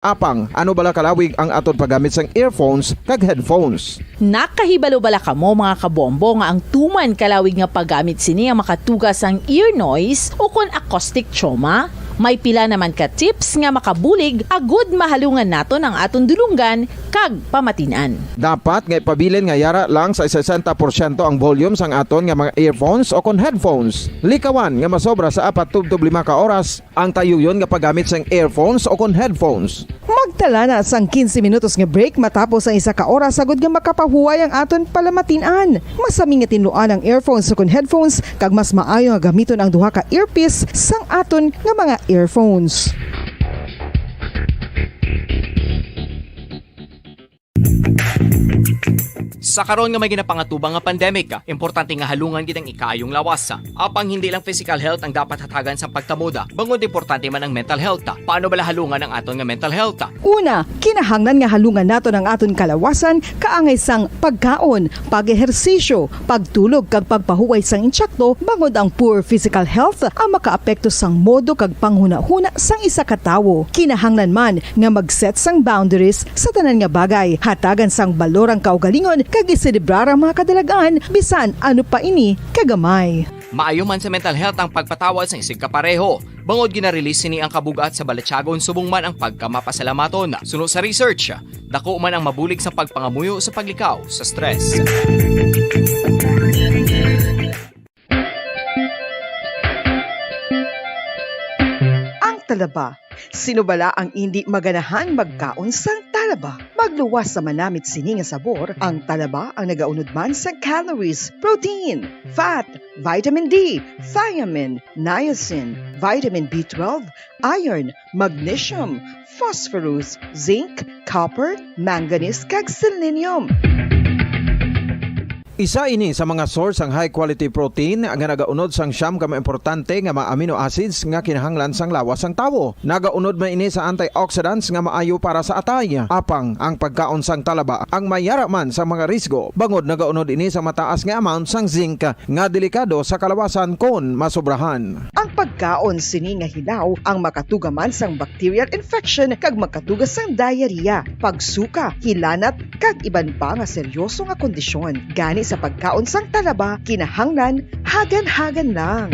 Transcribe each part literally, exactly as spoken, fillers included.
Apang, ano bala kalawig ang aton paggamit sang earphones kag headphones? Nakahibalo bala kamo, mga kabombo, nga ang tuman kalawig nga paggamit sini ang makatuga sang ear noise ukon acoustic trauma? May pila naman ka tips nga makabulig agud mahalungan naton ang aton dulonggan kag pamatin-an. Dapat nga ipabilin nga yara lang sa sesenta porsyento ang volume sang aton nga mga earphones o kon headphones. Likawan nga masobra sa apat tubtob lima ka oras ang tayuyon nga paggamit sang earphones o kon headphones. Magtala na sang quince minutos nga break matapos ang isa ka oras, agud nga makapahuway ang aton palamatin-an. Masami nga tinluan ang earphones o kon headphones, kag mas maayo nga gamiton ang duha ka earpiece sang aton nga mga earphones. Sa karon nga may ginapangatubang nga pandemic, importante nga halungan gid ang ikaayong lawas. Apang hindi lang physical health ang dapat hatagan sa pagtamod, bangod importante man ang mental health. Paano bala halungan ang aton nga mental health? Una, kinahanglan nga halungan naton ang aton kalawasan kaangay sang pagkaon, pag-ehersisyo, pagtulog, kag pagpahuway sang insakto, bangod ang poor physical health ang makaapekto sang modo kag panghunahuna sang isa ka tawo. Kinahanglan man nga mag-set sang boundaries sa tanan nga bagay, hatagan sang balor ang kaugalingon, kag iselebrar ang mga kadalagan, bisan ano pa ini kagamay. Maayo man sa mental health ang pagpatawad sang isigkapareho, bangod gina-release sini ang kabug-at sa balatyagon subong man ang pagkamapasalamaton. Suno sa research, dako man ang mabulig sa pagpangamuyo sa paglikaw sa stress. Ang talaba. Sino bala ang indi maganahang magkaon sang talaba? Magluwas sa manamit sini nga sabor, ang talaba ang nagaunod man sa calories, protein, fat, vitamin D, thiamine, niacin, vitamin B twelve, iron, magnesium, phosphorus, zinc, copper, manganese, kag selenium. Isa ini sa mga source sang high quality protein nga nagaunod sang siyam ka mga importante nga mga amino acids nga kinahanglan sang lawas sang tawo. Nagaunod man ini sa antioxidants nga maayo para sa atay. Apang ang pagkaon sang talaba ang may yara man sa mga risgo, bangod nagaunod ini sa mataas nga amount sang zinc nga delikado sa kalawasan kon masobrahan. Ang pagkaon sini nga hilaw ang makatuga man sang bacterial infection kag makatuga sang diarrhea, pagsuka, hilanat, kag iban pa nga seryoso nga kondisyon. Gani sa pagkaon sang talaba, kinahanglan hagan-hagan lang.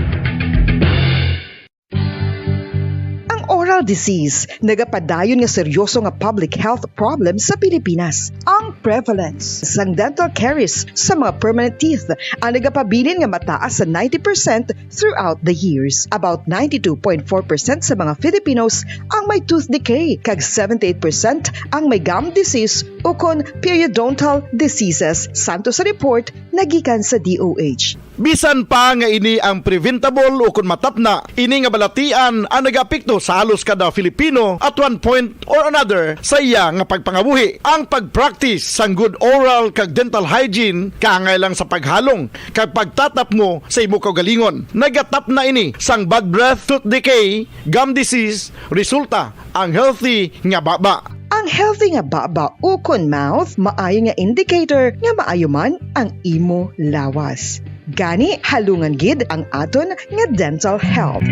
Ang oral disease nagapadayon nga seryoso nga public health problem sa Pilipinas. Ang prevalence sang dental caries sa mga permanent teeth ang nagapabilin nga mataas sa ninety percent throughout the years. About ninety-two point four percent sa mga Filipinos ang may tooth decay, kag seventy-eight percent ang may gum disease ukon periodontal diseases, santo sa report nga gikan sa D O H. Bisan pa nga ini ang preventable ukon matapna, ini nga balatian ang nagaapekto sa halos kada Filipino at one point or another sa iya nga pagpangabuhi. Ang pag-practice sang good oral kag dental hygiene kaangay lang sa paghalong kag pagtatapmo sa imo kaugalingon. Nagatapna ini sang bad breath, tooth decay, gum disease, resulta ang healthy nga baba. Ang healthy nga baba ukon mouth maayo nga indicator nga maayo man ang imo lawas. Gani, halungan gid ang aton nga dental health.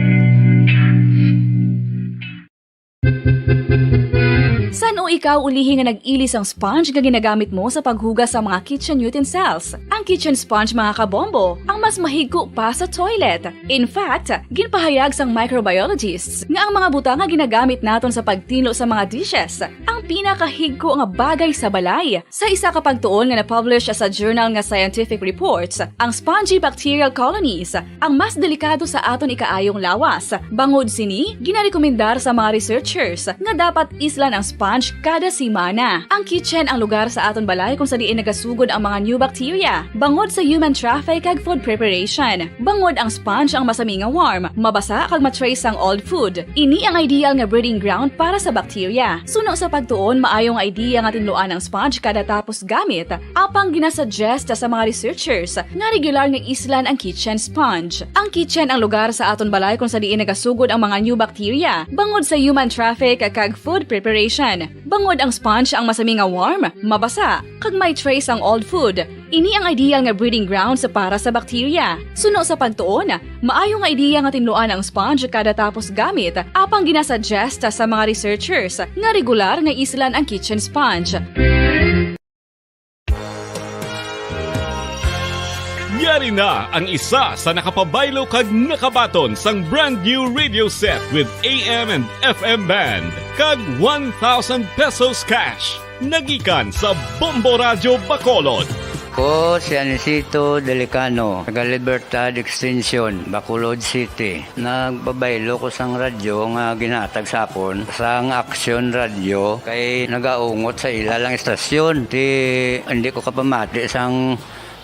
San-o ikaw ulihi nga nag-ili sang sponge nga ginagamit mo sa paghugas sa mga kitchen utensils? Ang kitchen sponge, mga kabombo, ang mas mahigko pa sa toilet. In fact, ginpahayag sang microbiologists nga ang mga butang nga ginagamit naton sa pagtinlo sa mga dishes ang pinakahigko nga bagay sa balay. Sa isa ka pagtuon nga na-publish sa journal nga Scientific Reports, ang spongy bacterial colonies ang mas delikado sa aton ikaayong lawas. Bangod sini, ginarekomendar sa mga researchers nga dapat islan ang sponge kada semana. Ang kitchen ang lugar sa aton balay kung sa diin nagasugod ang mga new bacteria, bangod sa human traffic kag food preparation. Bangod ang sponge ang masami nga warm, mabasa kag ma-trace sang old food. Ini ang ideal nga breeding ground para sa bacteria. Suno sa pagtuon, maayo nga idea nga tinluan ang sponge kada tapos gamit. Apang ginasuggest sa mga researchers nga regular nga islan ang kitchen sponge. Ang kitchen ang lugar sa aton balay kung sa diin nagasugod ang mga new bacteria, bangod sa human traffic kag food preparation. Bangod ang sponge ang masami nga warm, mabasa, kag may trace ang old food. Ini ang ideal nga breeding grounds para sa bakterya. Suno sa pagtuon, maayo nga ideya nga tinluan ang sponge kada tapos gamit, apang ginasuggest sa mga researchers nga regular nga islan ang kitchen sponge. Yari na ang isa sa nakapabaylo kag nakabaton sang brand new radio set with A M and F M band kag one thousand pesos cash. Nagikan sa Bombo Radyo Bacolod. Ko si Anisito Delicano, taga Libertad Extension, Bacolod City. Nagpabaylo ko sang radyo nga ginhatag sa akon sang Aksyon Radyo kay nagaungot sa ila lang istasyon. Ti hindi ko kapamati sang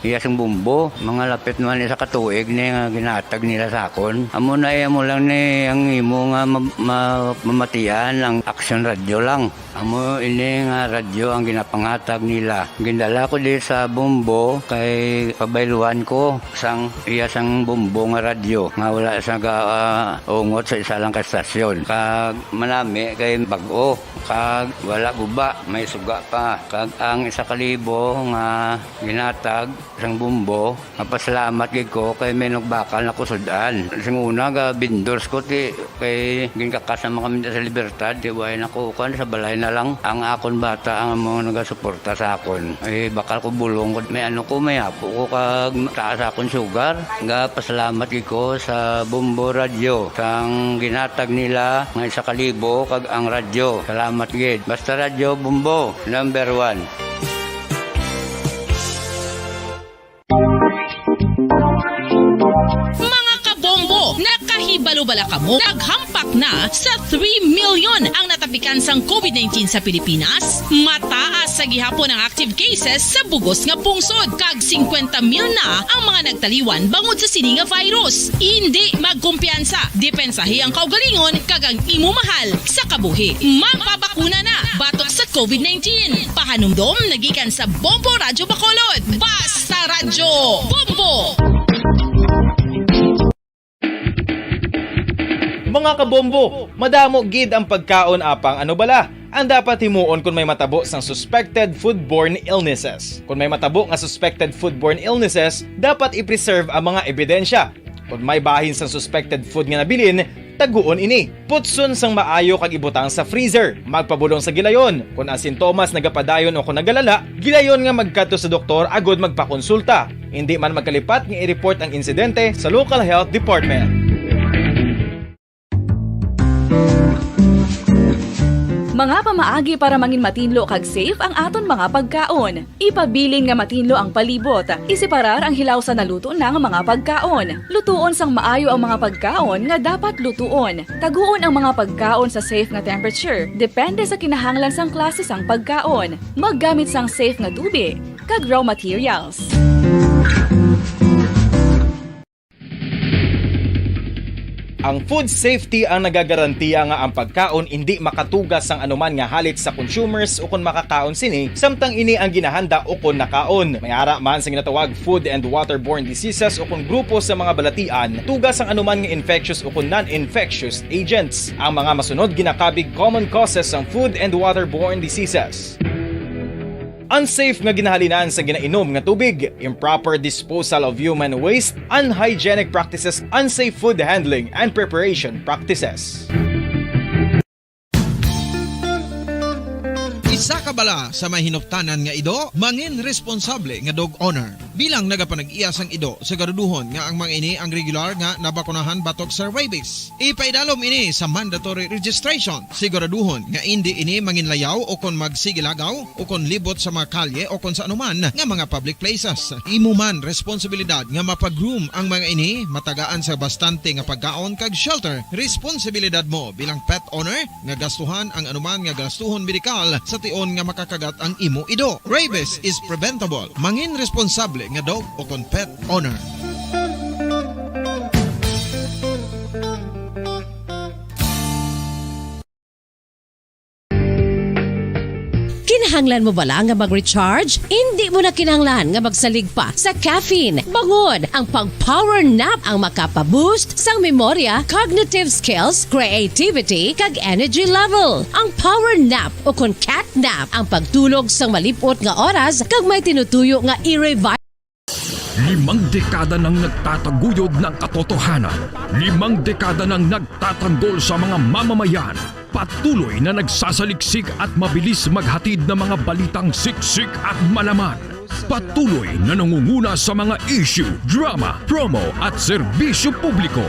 iya sang bumbo. Mga lapit naman isa ka tuig ni nga ginhatag nila sa akon. Amo na iya mo lang ni ang imo nga ma- ma- mamatian ang Aksyon Radyo lang. Amo ini nga radyo ang ginapangatag nila. Gindala ko di sa Bombo kay pabayluan ko sang iya sang Bombo nga radyo nga wala sa ga, ah, ungot sa isa lang ka estasyon. Kag manami kay bag-o kag wala guba, may suga pa. Kag ang isa ka libo nga ginatag sang Bombo, mapasalamat gid ko kay may nagbakal na kusud-an. Sing una ga vendors ko ti kay ginkakas naman kami sa Libertad, ti way na ko kan sa balay na lang. Ang akon bata ang mga nagasuporta sa akon. Ay bakal ko bulong ko may ano ko may apo ko kag taas akon sugar. Ga pasalamat gid ko sa Bombo Radyo sang ginatag nila nga isa ka libo kag ang radyo. Salamat gid. Basta Radyo Bombo, number one. Mga kabombo, nakahibalo bala kamo? Naghampak na sa three million ang natapikan sang COVID nineteen sa Pilipinas. Mataas sa gihapon ang active cases sa bugos nga pungsod, kag singkwenta mil na ang mga nagtaliwan bangod sa sini nga virus. Indi magkumpiyansa, depensahi ang kaugalingon kag ang imo mahal sa kabuhi. Magpabakuna na batok sa COVID nineteen. Pahanumdom nagikan sa Bombo Radyo Bacolod. Basta Radyo Bombo! Mga kabombo, madamo gid ang pagkaon apang ano bala ang dapat himuon kon may matabo sang suspected foodborne illnesses. Kon may matabo nga suspected foodborne illnesses, dapat i-preserve ang mga ebidensya. Kon may bahin sang suspected food nga nabilin, taguon ini. Putson sang maayo kag ibutang sa freezer. Magpabulong sa gilayon. Kon ang sintomas nagapadayon o kon nagalala, gilayon nga magkadto sa doktor agud magpakonsulta. Indi man magkalipat nga i-report ang insidente sa local health department. Mga pamaagi para mangin matinlo kag safe ang aton mga pagkaon. Ipabilin nga matinlo ang palibot. Iseparar ang hilaw sa naluto na nga mga pagkaon. Lutuon sang maayo ang mga pagkaon nga dapat lutuon. Taguon ang mga pagkaon sa safe nga temperature, depende sa kinahanglan sang klase sang pagkaon. Maggamit sang safe nga tubi kag raw materials. Ang food safety ang nagagarantiya nga ang pagkaon indi makatuga sang anuman nga halit sa consumers ukon makakaon sini, samtang ini ang ginahanda ukon nakaon. May ara man sa ginatawag food and waterborne diseases ukon grupo sa mga balatian, tuga sang anuman nga infectious ukon non-infectious agents. Ang mga masunod ginakabig common causes sang food and waterborne diseases. Unsafe nga ginahalinan sa ginainom nga tubig, improper disposal of human waste, unhygienic practices, unsafe food handling and preparation practices. Isa ka bala sa may hinuptanan nga ido, mangin responsable nga dog owner. Bilang nagapanag-iya sang ido, siguraduhon nga ang mga ini ang regular nga nabakunahan batok sa rabies. Ipaidalom ini sa mandatory registration. Siguraduhon nga indi ini manginlayaw o kon magsigilagaw o kon libot sa mga kalye o kon sa anuman nga mga public places. Imo man responsibilidad nga mapag-groom ang mga ini, matagaan sa bastante nga pagkaon kag shelter. Responsibilidad mo bilang pet owner nga gastuhan ang anuman nga gastuhon medikal sa tion nga makakagat ang imo ido. Rabies is preventable. Mangin responsable nga dog o kon pet owner. Kinahanglan mo bala nga mag-recharge? Indi mo na kinahanglan nga magsalig pa sa caffeine. Bangon! Ang pag-power nap ang makapa-boost sang memorya, cognitive skills, creativity, kag energy level. Ang power nap o kon cat nap ang pagtulog sang malip-ot nga oras kag may tinutuyo nga i-revive Limang dekada nang nagtataguyod ng katotohanan. Limang dekada nang nagtatanggol sa mga mamamayan. Patuloy na nagsasaliksik at mabilis maghatid ng mga balitang siksik at malaman. Patuloy na nangunguna sa mga issue, drama, promo at serbisyo publiko.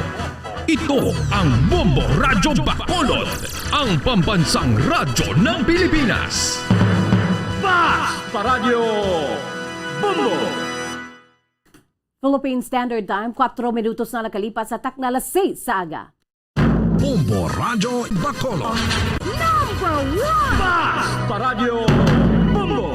Ito ang Bombo Radyo Bacolod, ang pambansang radyo ng Pilipinas. Fast Paradyo Bombo! Philippine Standard Time, kwatro minutos na nakalipas sa takna alas seis sa aga. Bombo Radyo Bacolod. Number one! Fast Paradyo Bombo!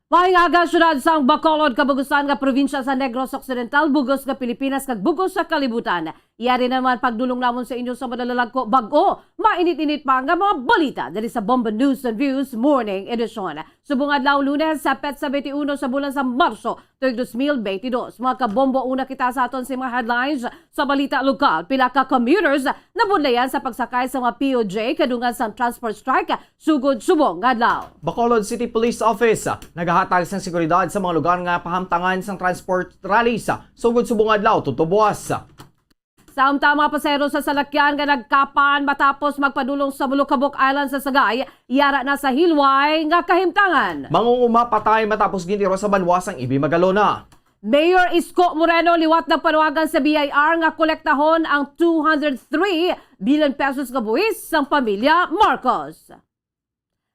Maayong aga, syudad sang Bacolod, kabugusan nga probinsya sa Negros Occidental, bugos nga Pilipinas, kag bugos sa kalibutan. Yari naman pagdulong namon sa inyo sa madalalagko, bag-o, mainit-init pa nga mga balita diri sa Bombo News and Views Morning Edition. Subong adlaw, Lunes, sa petsa twenty-one sa bulan sa Marso, tuig dos mil bentidós. Mga kabombo, una kita sa aton sa mga headlines sa balita lokal. Pila ka commuters nabudlayan sa pagsakay sa mga P O J kadungan sang transport strike sugod subong nga adlaw. Bacolod City Police Office, ah, nagahatag sang seguridad sa mga lugar nga pahamtangan sang transport rallies, ah, sugod subong adlaw, tutob buwas. Samtang mga pasahero sa salakyan nga nagkapan matapos magpadulong sa Bulukabok Island sa Sagay, yara na sa hilway nga kahimtangan. Mangunguma patay matapos gintiro sa banwa sang Ibi Magalona. Mayor Isko Moreno liwat nagpanawagan sa B I R nga kolektahon ang two hundred three billion pesos nga buhis sang pamilya Marcos.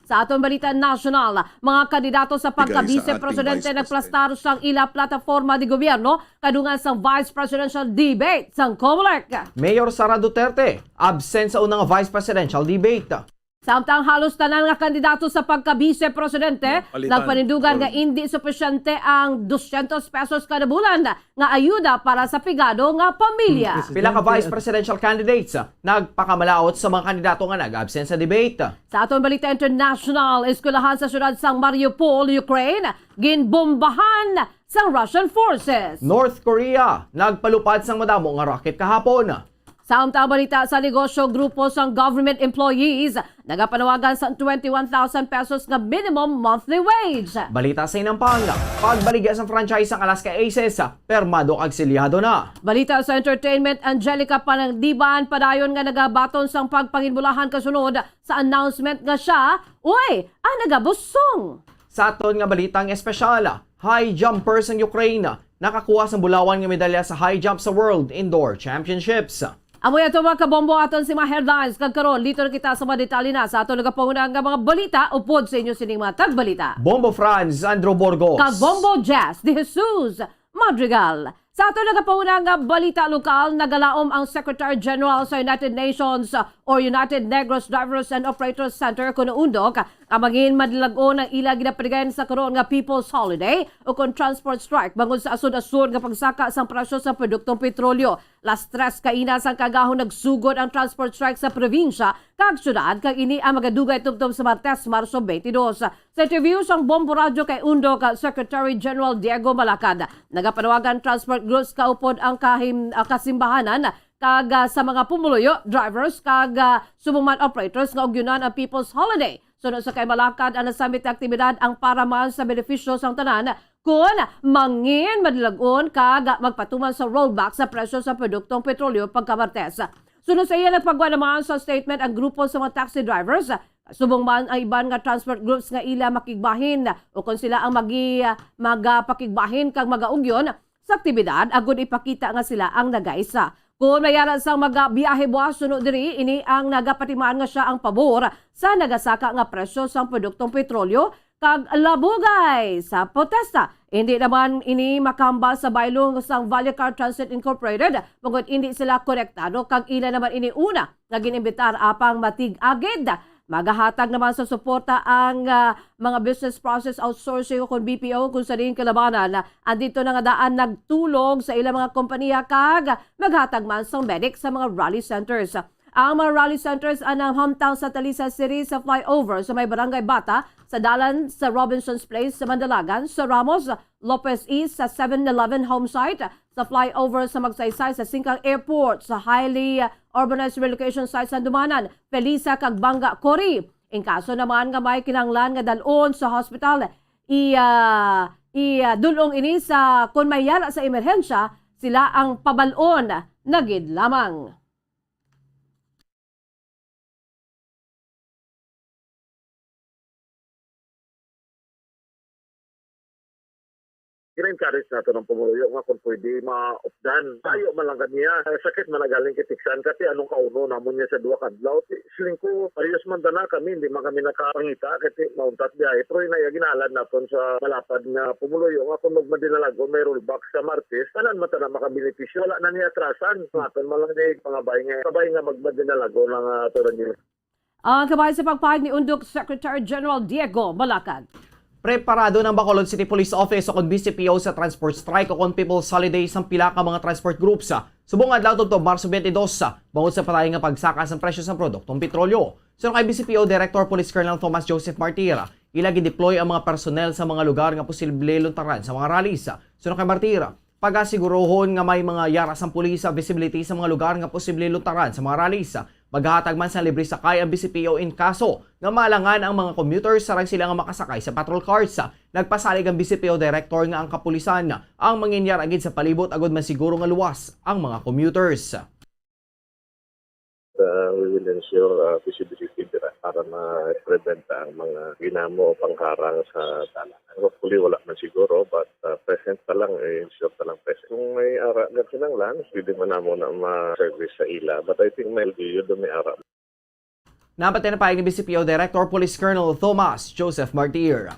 Sa aton balita nasyonal, mga kandidato sa pagka-vice presidente nagplastar sang ila plataforma de gobierno kadungan sang vice presidential debate sang Comelec. Mayor Sara Duterte, absent sa una nga vice presidential debate. Samtang halos tanan nga kandidato sa pagka-vice presidente nagpanindugan nga indi supisyente ang dosyentos pesos kada bulan nga ayuda para sa pigado nga pamilya. Pila ka vice presidential candidates, ah, nagpakamalaot sa mga kandidato nga nag-absent sa debate. Sa aton balita international, eskwelahan sa siyudad sang Mariupol, Ukraine, ginbombahan sang Russian forces. North Korea nagpalupad sang madamo nga rocket kahapon. Samtang balita sa negosyo, grupo sang government employees nagapanawagan sang twenty-one thousand pesos nga minimum monthly wage. Balita sa inampang, pagbaligya sang franchise sang Alaska Aces, permado kag selyado na. Balita sa entertainment, Angelica Panganiban padayon nga nagabaton sang pagpanginbulahan kasunod sa announcement nga siya, uy, ang nagabusong. Sa aton nga balitang espesyal, high jumper sang Ukraine nakakuha sang bulawan nga medalya sa high jump sa World Indoor Championships. Amo ato, mga kabombo, aton si mga headlines, kag karon liton na kita sa mga detalye na sa aton nagapanguna nga mga balita upod sa inyo sining mga tagbalita. Bombo Franz Andrew Burgos. Kag Bombo Jazz de Jesus Madrigal. Sa aton nagapanguna nga balita lokal, nagalaom ang Secretary General sa United Nations, uh, or United Negros Drivers and Operators Center, kuno UNDOC, nga mangin madlag-on ang ila ginapatigayon sa karon nga People's Holiday o kon transport strike bangod sa asod-asod nga pagsaka sang presyo sa produktong petrolyo. Las tres kaina sang kaagahon nagsugod ang transport strike sa probinsya kag syudad, kag ini ang magadugay tubtob sa Martes, Marso twenty-two. Sa interview sang Bombo Radyo kay UNDOC Secretary General Diego Malacad, nagapanawagan transport groups kaupod ang kahim-, ah, kasimbahanan kag, ah, sa mga pumuluyo, drivers kag, ah, subong man operators nga ugyonan ang People's Holiday. Suno sa kay Malacad, ang nasambit nga aktibidad ang para man sa benepisyo sang tanan, kun mangin madlag-on kag magpatuman sa rollback sa presyo sa produktong petrolyo pagka Martes. Suno sa iya, nagpagwa naman sa statement ang grupo sa mga taxi drivers, subong man ang iban nga transport groups nga ila makigbahin o kon sila ang magi-, magapakigbahin kag magaugyon sa aktibidad agud ipakita nga sila ang nagaisa. Kon may ara sang magabiyahe buas suno diri, ini ang nagapatiman nga siya ang pabor sa nagasaka nga presyo sang produktong petrolyo kag labugay sa protesta. Indi naman ini makahambal sa baylo sang Vallecar Transit Incorporated, bangod indi sila konektado kag ila naman ini una nga gin-imbitar apang matig-agid. Magahatag naman sa suporta ang, ah, mga business process outsourcing o kon B P O, kung sa diin kalabanan, andito na nga daan nagtulog sa ilang mga kompanya kag maghatag man sang medic sa mga rally centers. Ang mga rally centers anang hamtang sa Talisay City, sa flyover sa may Barangay Bata, sa dalan sa Robinson's Place sa Mandalagan, sa Ramos Lopez East, sa Seven Eleven home site, sa flyover sa Magsaysay, sa Singkang Airport, sa highly urbanized relocation site sa Dumanan, Felisa kag Banga Cori. In kaso naman nga may kinahanglan nga dal-on sa hospital, i-, ah, idul-ong ini sa kon may yara sa emerhensya, sila ang pabal-on na gid lamang. Gina-encourage nato ang pumuluyo nga kung pwede maupdan. Tayo man lang kaniya. Sakit man nagaling kay Tiksan kasi anong kauno namon niya sa duha ka adlaw. Ti, siling ko, parehas man tana kami, hindi man kami nakapangita kasi mauntat biyahe. Pero ina, iya ginahalad naton sa malapad nga pumuluyo nga kung magmadinalagon may rollback sa Martes, tanan man tana makabenepisyo. Wala na niya atrasan. Aton man lang ni pangabay nga, kabay nga magmadinalagon ang, ah, Torres. Ang kabahin sa pagpahayag ni Undok Secretary General Diego Malacag. Preparado ng Bacolod City Police Office o kon B C P O sa transport strike o kon People's Holiday sang pila ka mga transport groups, ah, subong adlaw tubtob Marso twenty-dos, ah, bangod sa patay nga pagsaka sang presyo sang produktong petrolyo. Suno kay B C P O Director Police Colonel Thomas Joseph Martir, ila gin-deploy ang mga personnel sa mga lugar nga posible luntaran sa mga rallies. Suno kay Martir, pagasigurohon nga may mga yara sang pulis sa visibility sa mga lugar nga posible luntaran sa mga rallies. Maghahatag man sa libre sakay ang B C P O in kaso nga maalangan ang mga commuters sarang sila nga makasakay sa patrol cars. Nagpasalig ang B C P O director nga ang kapulisan ang manginyara gid sa palibot agud masiguro nga luwas ang mga commuters. Uh, we will ensure, uh, visibility dira para ma-prevent ang mga ginamo o pangharang sa dalan. Hopefully, wala man siguro, but, uh, present pa lang, eh, ensure pa lang present. Kung may ara nga kinahanglan, pwede man namo na ma-service sa ila. But I think may L G U do may ara. Napatay na pahayag ni B C P O Director Police Colonel Thomas Joseph Martir.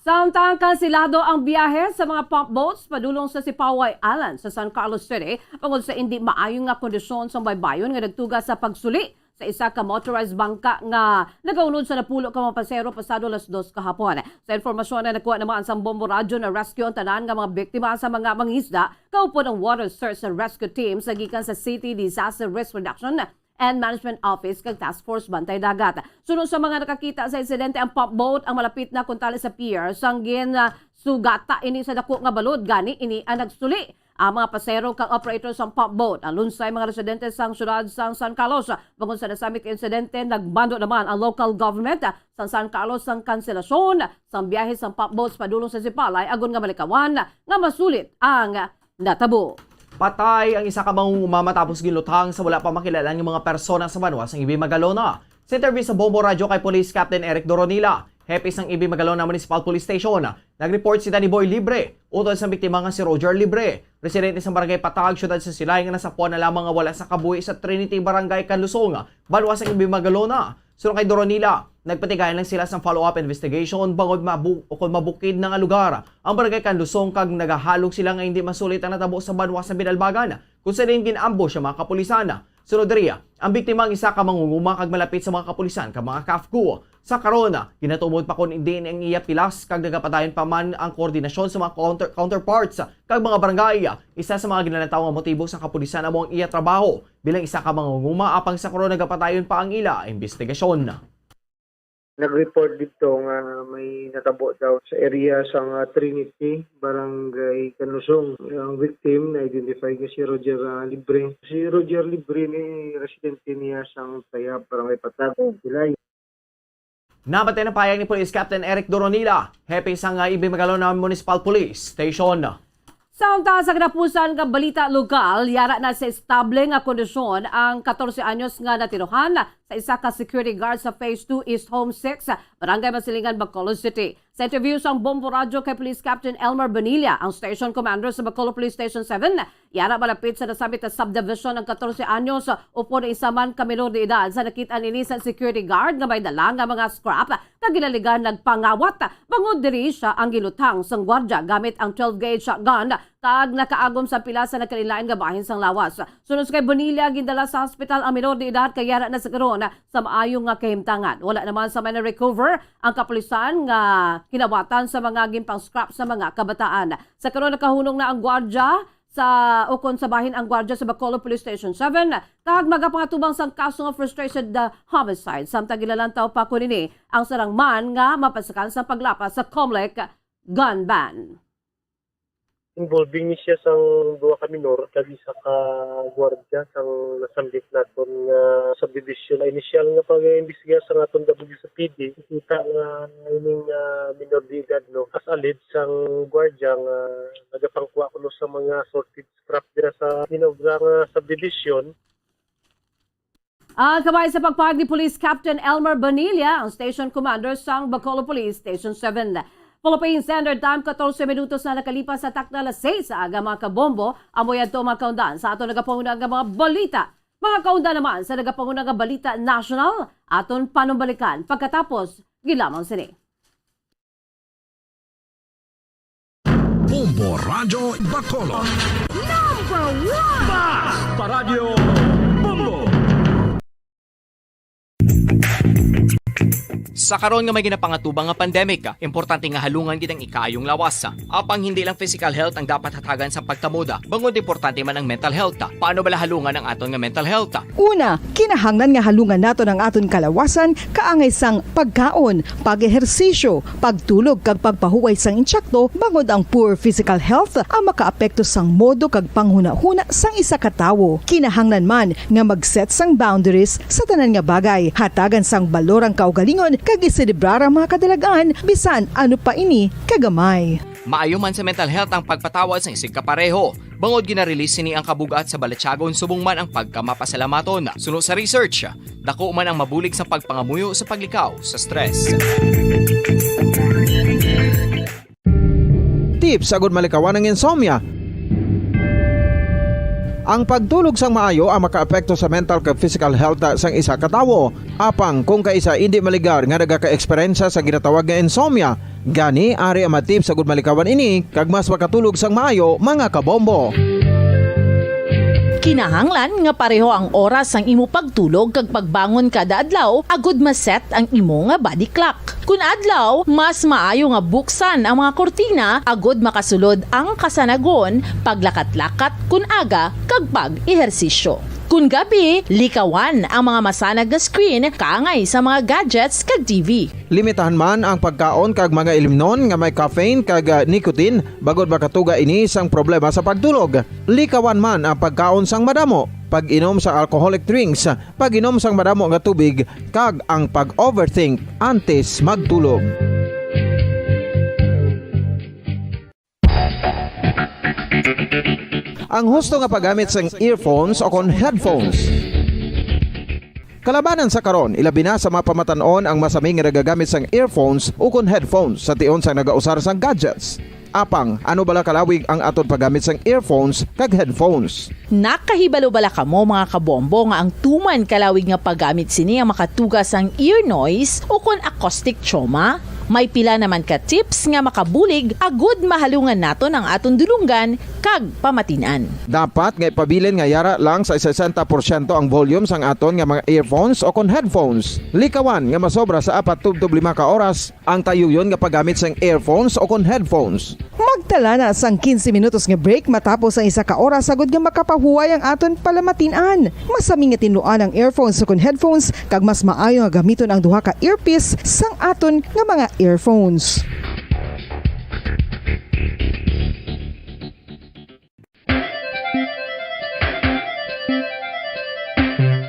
Samtang kansilado ang biyahe sa mga pump boats padulong sa Sipaway Island sa San Carlos City bangod sa indi maayo nga kondisyon sang baybayon nga nagtuga sa pagsuli sa isa ka motorized bangka nga nagaunod sa napulo ka mga pasahero pasado alas dos kahapon. Sa impormasyon na nakuha naman sang Bombo Radyo, na-rescue ang tanan nga mga biktima sa mga mangisda, kaupod ang Water Search and Rescue Team sa gikan sa City Disaster Risk Reduction and Management Office kag Task Force Bantay Dagat. Suno sa mga nakakita sa insidente, ang pump boat ang malapit na kuntali sa pier, sang gin, ah, sugata ini sa dako nga balod, gani ini ang nagsuli ang mga pasahero kag operator sang pump boat. Alunsay mga residente sang siyudad sang San Carlos, bangod sa nasambit nga insidente, nagmando naman ang local government sang San Carlos sang kanselasyon sang biyahe sang pump boats padulong sa Sipalay, agud nga malikawan nga masulit ang natabo. Patay ang isa ka mangunguma matapos ginluthang sa wala pa makilala nga mga persona sa banwa sang Ibay, Magalona. Sa interview sa Bombo Radyo kay Police Captain Eric Doronila, hepe sang Ibay, Magalona Municipal Police Station, nag-report si Danny Boy Libre, utod sa biktima nga si Roger Libre, residente sa Barangay Patag, siyudad sa Silay, nga nasapuan na lamang nga wala sa kabuhi sa Trinity Barangay, Kanlosong, banwa sang Ibay, Magalona. Suno kay Doronila, nagpatigayon lang sila sang follow-up investigation bangod mabu-, o kon mabukid na nga lugar ang Barangay Kanlosong, kag nagahalong sila nga hindi masulit ang natabo sa banwa sa Binalbagan, kung sa diin gin-ambush ang mga kapulisan. Sunod diri, ang biktima ang isa ka mangunguma kag malapit sa mga kapulisan kag mga CAFGU. Sa karon, ginatumod pa kon diin ang iya pilas kag nagapadayon pa man ang koordinasyon sa mga counter-, counterparts kag mga barangay. Isa sa mga ginalantaw nga motibo sa kapulisan amo ang iya trabaho bilang isa ka mangunguma, apang sa karon nagapadayon pa ang ila investigasyon. Nag-report didto nga may natabo daw sa area sang, ah, Trinity, Barangay Kanlosong. Ang victim na-identify nga si Roger, ah, Libre. Si Roger Libre ni residente niya sang Tayab, Barangay Patag, Silay. Napatay na pahayag ni Police Captain Eric Doronila, hepe sang, ah, Ibay, Magalona Municipal Police Station. Samtang sa katapusan nga balita lokal, yara na sa estable nga kondisyon ang katorse anyos nga natinuhan sa isa ka security guard sa Phase two East Home six, Barangay Masilingan, Bacolod City. Sa interview sang Bombo Radyo kay Police Captain Elmer Bonilla, ang station commander sa Bacolod Police Station seven, yara malapit sa nasambit nga subdivision ang katorse anyos, upod ang isa man ka menor de edad. Sa nakit-an ini sa security guard nga may dala nga mga scrap, nga ginaligan nagpangawat bangod diri siya ang giluthang sang gwardya gamit ang twelve gauge shotgun kag nakaagom sa pila sa nagkalainlain nga bahin sang lawas. Suno kay Bonilla, gindala sa hospital ang menor de edad kag yara na sa karon sa maayo nga kahimtangan. Wala naman sa may na-recover ang kapulisan nga kinawatan sa mga ginpang-scrap sa mga kabataan. Sa karon, nakahunong na ang gwardya sa, ukon sa bahin ang gwardya sa Bacolod Police Station seven, kag magapangatubang sang kaso nga first-degree, uh, homicide, samtang ginalantaw pa kon ini ang sarang man nga mapasakan sa paglapas sa Comelec gun ban. Involving ni siya sang duha ka minor kag isa ka gwardiya sang nasambit naton nga subdivision. Sa inisyal nga pag-imbestiga sa aton W S P D, nakita nga ining, ah, minor de edad, no, as alleged sang gwardiya nga nagapangkuha kuno sa mga assorted scrap dira sa Ginobra nga subdivision. At kabay sa pagpahayag ni Police Captain Elmer Bonilla, ang station commander sang Bacolod Police Station seven. Philippine Standard Time, katorse minutos na nakalipas sa takna alas seis sa aga, mga kabombo. Amo yadto, mga kaundan, sa aton nagapanguna nga mga balita. Mga kaundan naman sa nagapanguna nga balita nasyonal, aton panumbalikan pagkatapos gid lamang sini. Bombo Radyo Bacolod. Number one! Basta Radyo Bombo. Sa karon nga may ginapangatubang nga pandemic, importante nga halungan gid ang ikaayong lawas. Apang hindi lang physical health ang dapat hatagan sa pagkamoda, bangod importante man ang mental health. Paano bala halungan ang aton nga mental health? Una, kinahanglan nga halungan naton ang aton kalawasan kaangay sang pagkaon, pag-ehersisyo, pagtulog kag pagpahuway sang insakto, bangod ang poor physical health ang makaapekto sang modo kag panghunahuna sang isa ka tawo. Kinahanglan man nga mag-set sang boundaries sa tanan nga bagay, hatagan sang balor ang kaugalingon kag iselebrar ang mga kadalagan bisan ano pa ini kagamay. Maayo man sa mental health ang pagpatawad sang isigkapareho. Bangod gina-release sini ang kabug-at sa balatyagon subong man ang pagkamapasalamaton. Suno sa research, dako man ang mabulig sa pagpangamuyo sa paglikaw sa stress. Tips agud malikawan ang insomnia. Ang pagtulog sang maayo ang makaapekto sa mental kag physical health sang isa ka tawo. Apang kung kaisa indi maligar nga nagaka-eksperyensya sa ginatawag nga insomnia, gani ari ang mga tips agud malikawan ini kag mas makatulog sang maayo, mga kabombo. Kinahanglan nga pareho ang oras sang imo pagtulog kag pagbangon kada adlaw agud ma-set ang imo nga body clock. Kun adlaw, mas maayo nga buksan ang mga kurtina agud makasulod ang kasanagon, paglakat-lakat kun aga, kag pag-ehersisyo. Kun gabi, likawan ang mga masanag nga screen kaangay sa mga gadgets kag T V. Limitahan man ang pagkaon kag mga ilimnon nga may caffeine kag, ah, nicotine, bangod makatuga ini sang problema sa pagtulog. Likawan man ang pagkaon sang madamo, pag-inom sa alcoholic drinks, pag-inom sang madamo nga tubig, kag ang pag-overthink antes magtulog. Ang husto nga paggamit sang earphones o kon headphones. Kalabanan sa karon, ilabi na sa mga pamatan-on ang masami nga nagagamit sang earphones o kon headphones sa tion sang nagausar sang gadgets. Apang, ano bala kalawig ang aton paggamit sang earphones kag headphones? Nakahibalo bala kamo, mga kabombo, nga ang tuman kalawig nga paggamit sini ang makatuga sang ear noise o kon acoustic trauma? May pila naman ka tips nga makabulig agud mahalungan naton ang aton dulonggan kag pamatin-an. Dapat nga ipabilin nga yara lang sa sesenta porsyento ang volume sang aton nga mga earphones o kon headphones. Likawan nga masobra sa apat tubtob lima ka oras ang tayuyon nga paggamit sang earphones o kon headphones. Magtala na sang quince minutos nga break matapos ang isa ka oras, agud nga makapahuway ang aton palamatin-an. Masami nga tinluan ang earphones o kon headphones, kag mas maayo nga gamiton ang duha ka earpiece sang aton nga mga earphones.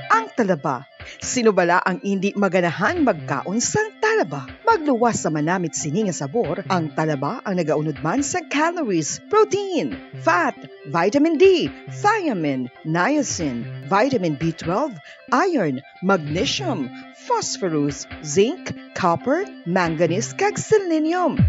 Ang talaba. Sino bala ang indi maganahan magkaon sang talaba? Magluwas sa manamit sini nga sabor, ang talaba ang nagaunod man sa calories, protein, fat, vitamin D, thiamine, niacin, vitamin B twelve, iron, magnesium, phosphorus, zinc, copper, manganese, kag selenium.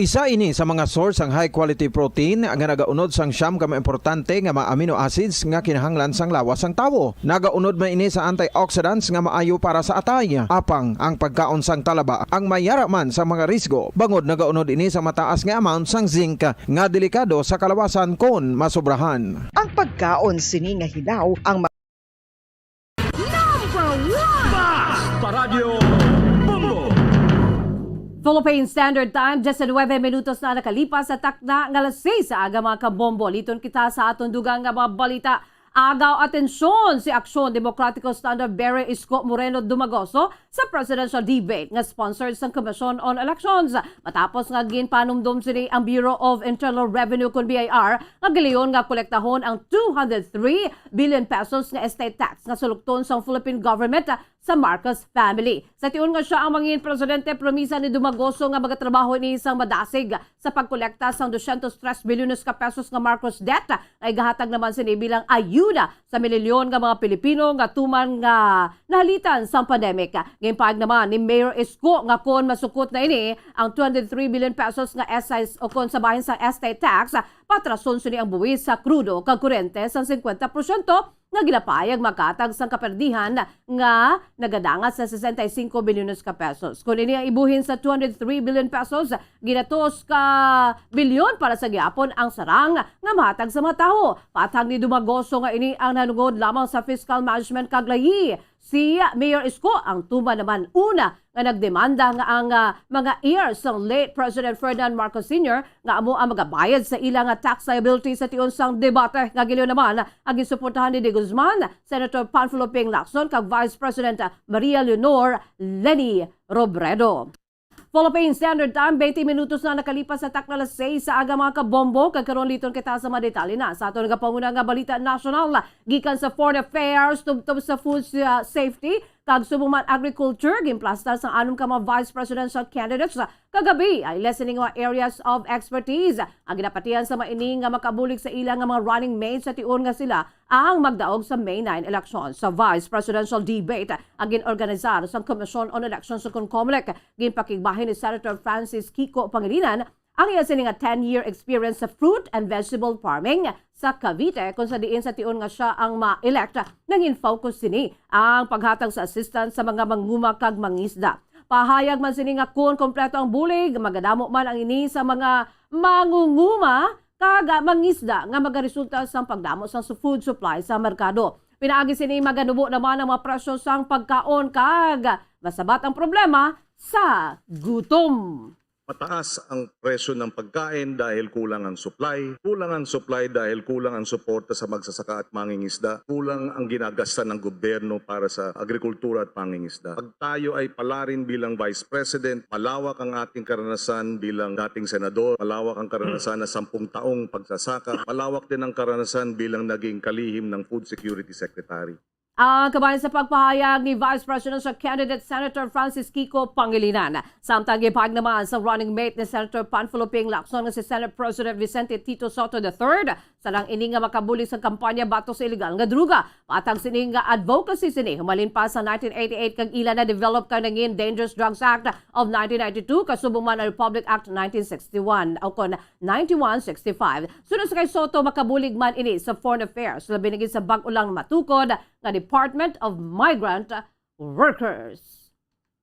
Isa ini sa mga source sang high quality protein nga nagaunod sang siyam ka mga importante nga mga amino acids nga kinahanglan sang lawas sang tawo. Nagaunod man ini sa antioxidants nga maayo para sa atay. Apang ang pagkaon sang talaba ang may yara man sa mga risgo, bangod nagaunod ini sa mataas nga amount sang zinc nga delikado sa kalawasan kon masobrahan. Ang pagkaon sini nga hilaw ang ma- Number one! Basta Radyo Bombo! Philippine Standard Time, diyes nuwebe minutos na nakalipas sa takna nga alas seis sa aga, mga kabombo. Liton kita sa aton dugang nga mga balita. Agaw atensyon si Aksyon Demokratiko Standard Bearer Isko Moreno Dumagoso sa presidential debate nga sponsored sang Commission on Elections, matapos nga ginpanumdom sini ang Bureau of Internal Revenue, kon B I R, nga gilayon nga kolektahon ang two hundred three billion pesos nga estate tax nga sulukton sang Philippine government sa Marcos family. Sa tion nga sia ang mangin presidente, promisa ni Dumagoso nga magatrabaho ini sang madasig sa pagkolekta sang dosyentos tres bilyones ka pesos nga Marcos debt, nga igahatag naman sini bilang ayuda sa mililyon nga mga Pilipino nga tuman nga nahalitan sang pandemic. Ginpahayag naman ni Mayor Isko nga kon masukot na ini, ang twenty-three billion pesos nga excise o kon sa bahin sa estate tax, patrason sini ang buwis sa krudo kag kuryente sang singkwenta porsyento nga ginapahayag makatag sang kaperdihan nga nagadangat sa sesenta y cinco bilyones ka pesos. Kon ini ang ibuhin sa two hundred three billion pesos, ginatos ka bilyon para sa gihapon ang sarang nga mahatag sa mga tawo. Patag ni Dumagoso nga ini ang nahanungod lamang sa fiscal management kag layi. Si Mayor Isko ang tuman naman una nga nagdemanda nga ang, ah, mga heirs sang late President Ferdinand Marcos Senior nga amo ang magabayad sa ila nga tax liability. Sa tion sang debate nga giliw naman ang ginsuportahan ni De Guzman, Senator Panfilo Ping Lacson kag Vice President Maria Leonor Leni Robredo. Philippine Standard Time, twenty minutos na nakalipas sa takna alas seis sa aga, mga kabombo, kag karon liton kita sa mga detalye na sa aton nagapanguna nga balita nasyonal. Gikan sa foreign affairs, tubtob sa food, uh, safety, kag subong man agriculture, ginplastar sang anom ka mga vice presidential candidates kagabi ang ila sining mga areas of expertise. Ang ginapatihan sa mga ini nga makabulig sa ila nga mga running mates sa tion nga sila ang magdaog sa May nine election. Sa vice presidential debate ang gin-organisar sang Commission on Elections o kon COMELEC, ginpakigbahin ni Senator Francis Kiko Pangilinan ang iya sini nga ten-year experience sa fruit and vegetable farming sa Cavite, kung sa diin sa tion nga sia ang ma-elect, nangin focus sini ang paghatag sa assistance sa mga manguma kag mangisda. Pahayag man sini nga kon kompleto ang bulig, magadamo man ang ini sa mga mangunguma kag mangisda nga magaresulta sang pagdamo sang su-, food supply sa merkado. Pinaagi sini, maganubo naman ang mga presyo sang pagkaon kag masabat ang problema sa gutom. Mataas ang presyo ng pagkain dahil kulang ang supply. Kulang ang supply dahil kulang ang suporta sa magsasaka at mangingisda. Kulang ang ginagasta ng gobyerno para sa agrikultura at pangingisda. Pag tayo ay palarin bilang Vice President, malawak ang ating karanasan bilang dating senador, malawak ang karanasan na sampung taong pagsasaka, malawak din ang karanasan bilang naging kalihim ng Food Security Secretary. Ang kabahin sa pagpahayag ni Vice Presidential Candidate Senator Francis Kiko Pangilinan. Samtang gipahayag naman sa running mate ni Senator Panfilo Ping Lacson nga si Senate President Vicente Tito Sotto the third, sarang ini nga makabulig sa kampanya batok sa iligal nga druga. Patag sini nga advocacy sini humalin pa sa nineteen eighty-eight kag ila na-develop kag nangin Dangerous Drugs Act of nineteen ninety-two, kasubong man ang Republic Act nineteen sixty-one o kon ninety-one sixty-five. Sunod sa kay Sotto, makabulig man ini sa foreign affairs, labi na gid sa bag-o lang matukod nga Department of Migrant Workers.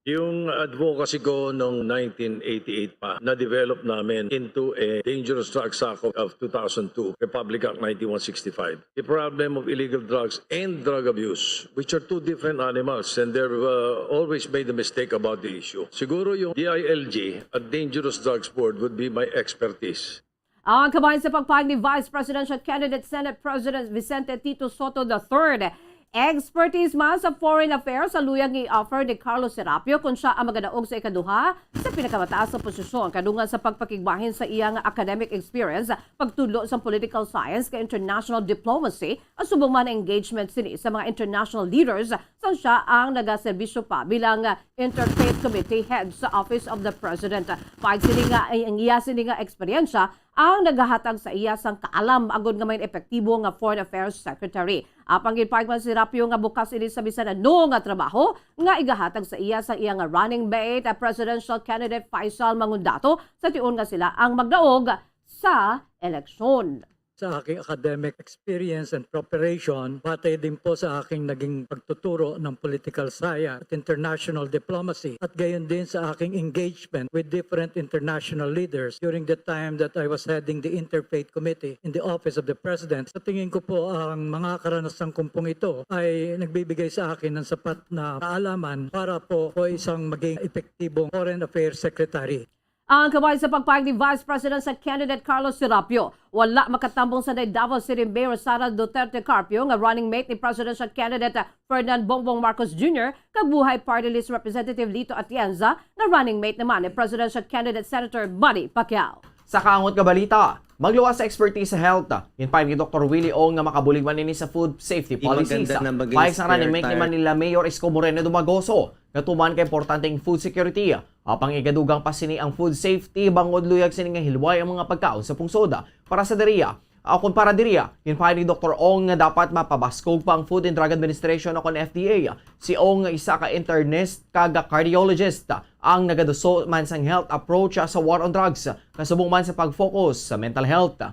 Yung advocacy ko noong nineteen eighty-eight pa, na-develop namin into a Dangerous Drugs Act of, of two thousand two, Republic Act ninety-one sixty-five. The problem of illegal drugs and drug abuse, which are two different animals, and they've, uh, always made a mistake about the issue. Siguro yung D I L G at Dangerous Drugs Board would be my expertise. Ang kabahin sa pagpahayag ni Vice Presidential Candidate Senate President Vicente Tito Sotto the third, expertise man sa foreign affairs, sa luyag nga i-offer ni Carlos Serapio kon sia ang magadaog sa ikaduha sa pinakamataas nga posisyon, kadungan sa pagpakigbahin sa iya nga academic experience, pagtudlo sa political science kag international diplomacy, at subong man ang engagement sini sa mga international leaders sang sia ang nagaserbisyo pa bilang, ah, Interfaith Committee Head sa Office of the President. Pag sini nga, ay, ang iya sini nga eksperyensya ang nagahatag sa iya sang kaalam agod nga may epektibo nga Foreign Affairs Secretary. Apang ginpahayag man si Serapio nga bukas ini sa bisan ano nga trabaho nga igahatag sa iya sa iya nga running mate, ah, presidential candidate Faisal Mangundato, sa tion nga sila ang magdaog sa eleksyon. Sa aking academic experience and preparation, batay din po sa aking naging pagtuturo ng political science at international diplomacy, at gayon din sa aking engagement with different international leaders during the time that I was heading the Interfaith Committee in the Office of the President. Sa tingin ko po, ang mga karanasan kong pong ito ay nagbibigay sa akin ng sapat na kaalaman para po, po isang maging epektibong Foreign Affairs Secretary. Ang kabahin sa pagpahayag ni Vice Presidential Candidate Carlos Serapio, wala makatambong sa Davao City Mayor Sara Duterte Carpio nga running mate ni Presidential Candidate Ferdinand Bongbong Marcos Junior kag buhay party list Representative Lito Atienza nga running mate naman ni Presidential Candidate Senator Manny Pacquiao. Sa kaangot nga balita, magluwas sa expertise sa health, ginpahayag ni Doktor Willie Ong nga makabulig man ini sa food safety policies. Pahayag sang running mate ni Manila Mayor Isko Moreno Dumagoso nga tuman ka importante ang food security. Apang igadugang pa sini ang food safety bangod luyag sini nga hilway ang mga pagkaon sa pungsod. Para sa diriya, o kon para diriya, ginpahayag ni Doktor Ong nga dapat mapabaskog pa ang Food and Drug Administration o kon F D A. Si Ong nga isa ka internist kag cardiologist ang nagaduso man sang health approach sa war on drugs, kasubong man sa pag-focus sa mental health.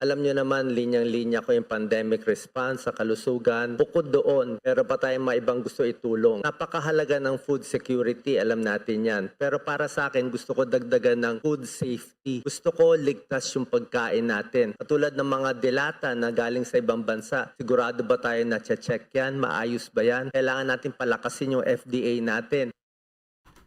Alam niyo naman, linyang-linya ko yung pandemic response sa kalusugan. Bukod doon, meron pa tayong mga ibang gusto itulong. Napakahalaga ng food security, alam natin yan. Pero para sa akin, gusto ko dagdagan ng food safety. Gusto ko ligtas yung pagkain natin. Katulad ng mga delata na galing sa ibang bansa, sigurado ba tayo na check yan? Maayos ba yan? Kailangan natin palakasin yung F D A natin.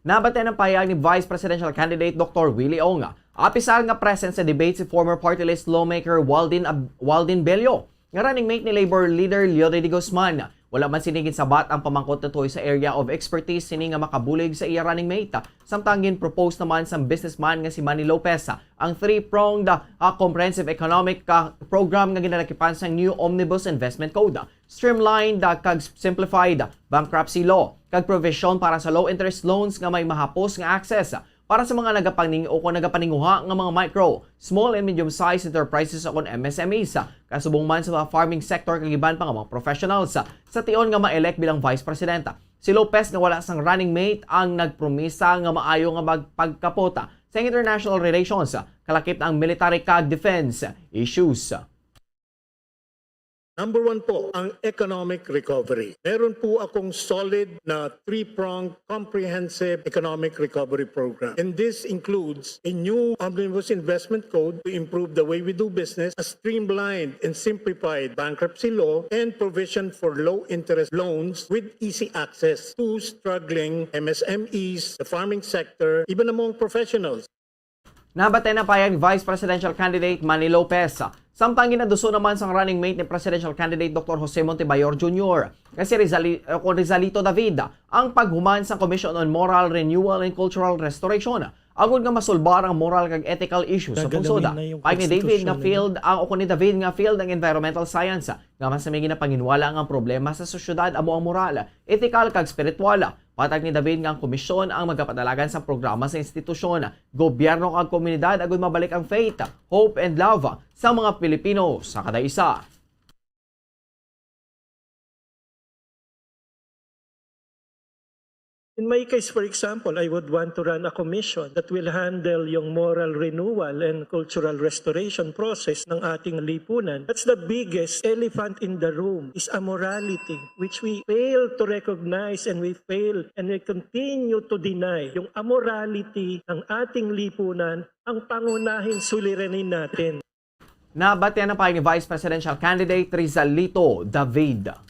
Nabatian ang pahayag ni Vice Presidential Candidate Doktor Willie Ong. Apisar nga present sa debate si former party list lawmaker Waldin Ab-, Waldin Bello, nga running mate ni Labor leader Leonie de Guzman. Wala man sini ginsabat ang pamangkot natuhoy sa area of expertise sini nga makabulig sa iya running mate. Samtang gin-propose naman sang businessman nga si Manny Lopez ang three-pronged, ah, comprehensive economic, ah, program nga ginalakipan sang new Omnibus Investment Code. Streamlined, ah, kag simplified bankruptcy law, kag provision para sa low-interest loans nga may mahapos nga access para sa mga nagapaning-, o kon nagapaninguha nga mga micro, small and medium-sized enterprises o kon M S M Es, kasubong man sa mga farming sector kag iban pa nga mga professionals. Sa tion nga ma-elect bilang vice president, si Lopez nga wala sang running mate ang nagpromisa nga maayo nga magpagkapota sa international relations, kalakip na ang military kag defense issues. Number one po, ang economic recovery. Meron po akong solid na three-pronged comprehensive economic recovery program. And this includes a new omnibus investment code to improve the way we do business, a streamlined and simplified bankruptcy law, and provision for low-interest loans with easy access to struggling M S M Es, the farming sector, even among professionals. Nabatian ang pahayag ni Vice Presidential Candidate Manny Lopez. Samtang ginaduso naman sang running mate ni Presidential Candidate Doktor Jose Montemayor Junior nga si Rizali-, o kon Rizalito David ang paghuman sang Commission on Moral Renewal and Cultural Restoration agod nga masulbar ang moral kag ethical issues sa pungsod. Pahayag ni David nga field ang, o kon ni David nga field ang environmental science, nga mas may ginapanginwala nga ang problema sa sosyedad amo ang moral, etikal kag espiritual. Patag ni David nga ang komisyon ang magapadalagan sa programa sa institusyon, gobyerno kag komunidad agud mabalik ang faith, hope, and love sa mga Pilipino sa kada isa. In my case, for example, I would want to run a commission that will handle yung moral renewal and cultural restoration process ng ating lipunan. That's the biggest elephant in the room, is a morality which we fail to recognize and we fail and we continue to deny. Yung amorality ng ating lipunan ang pangunahing suliranin natin. Nabatian ang pahayag ni Vice Presidential Candidate Rizalito David.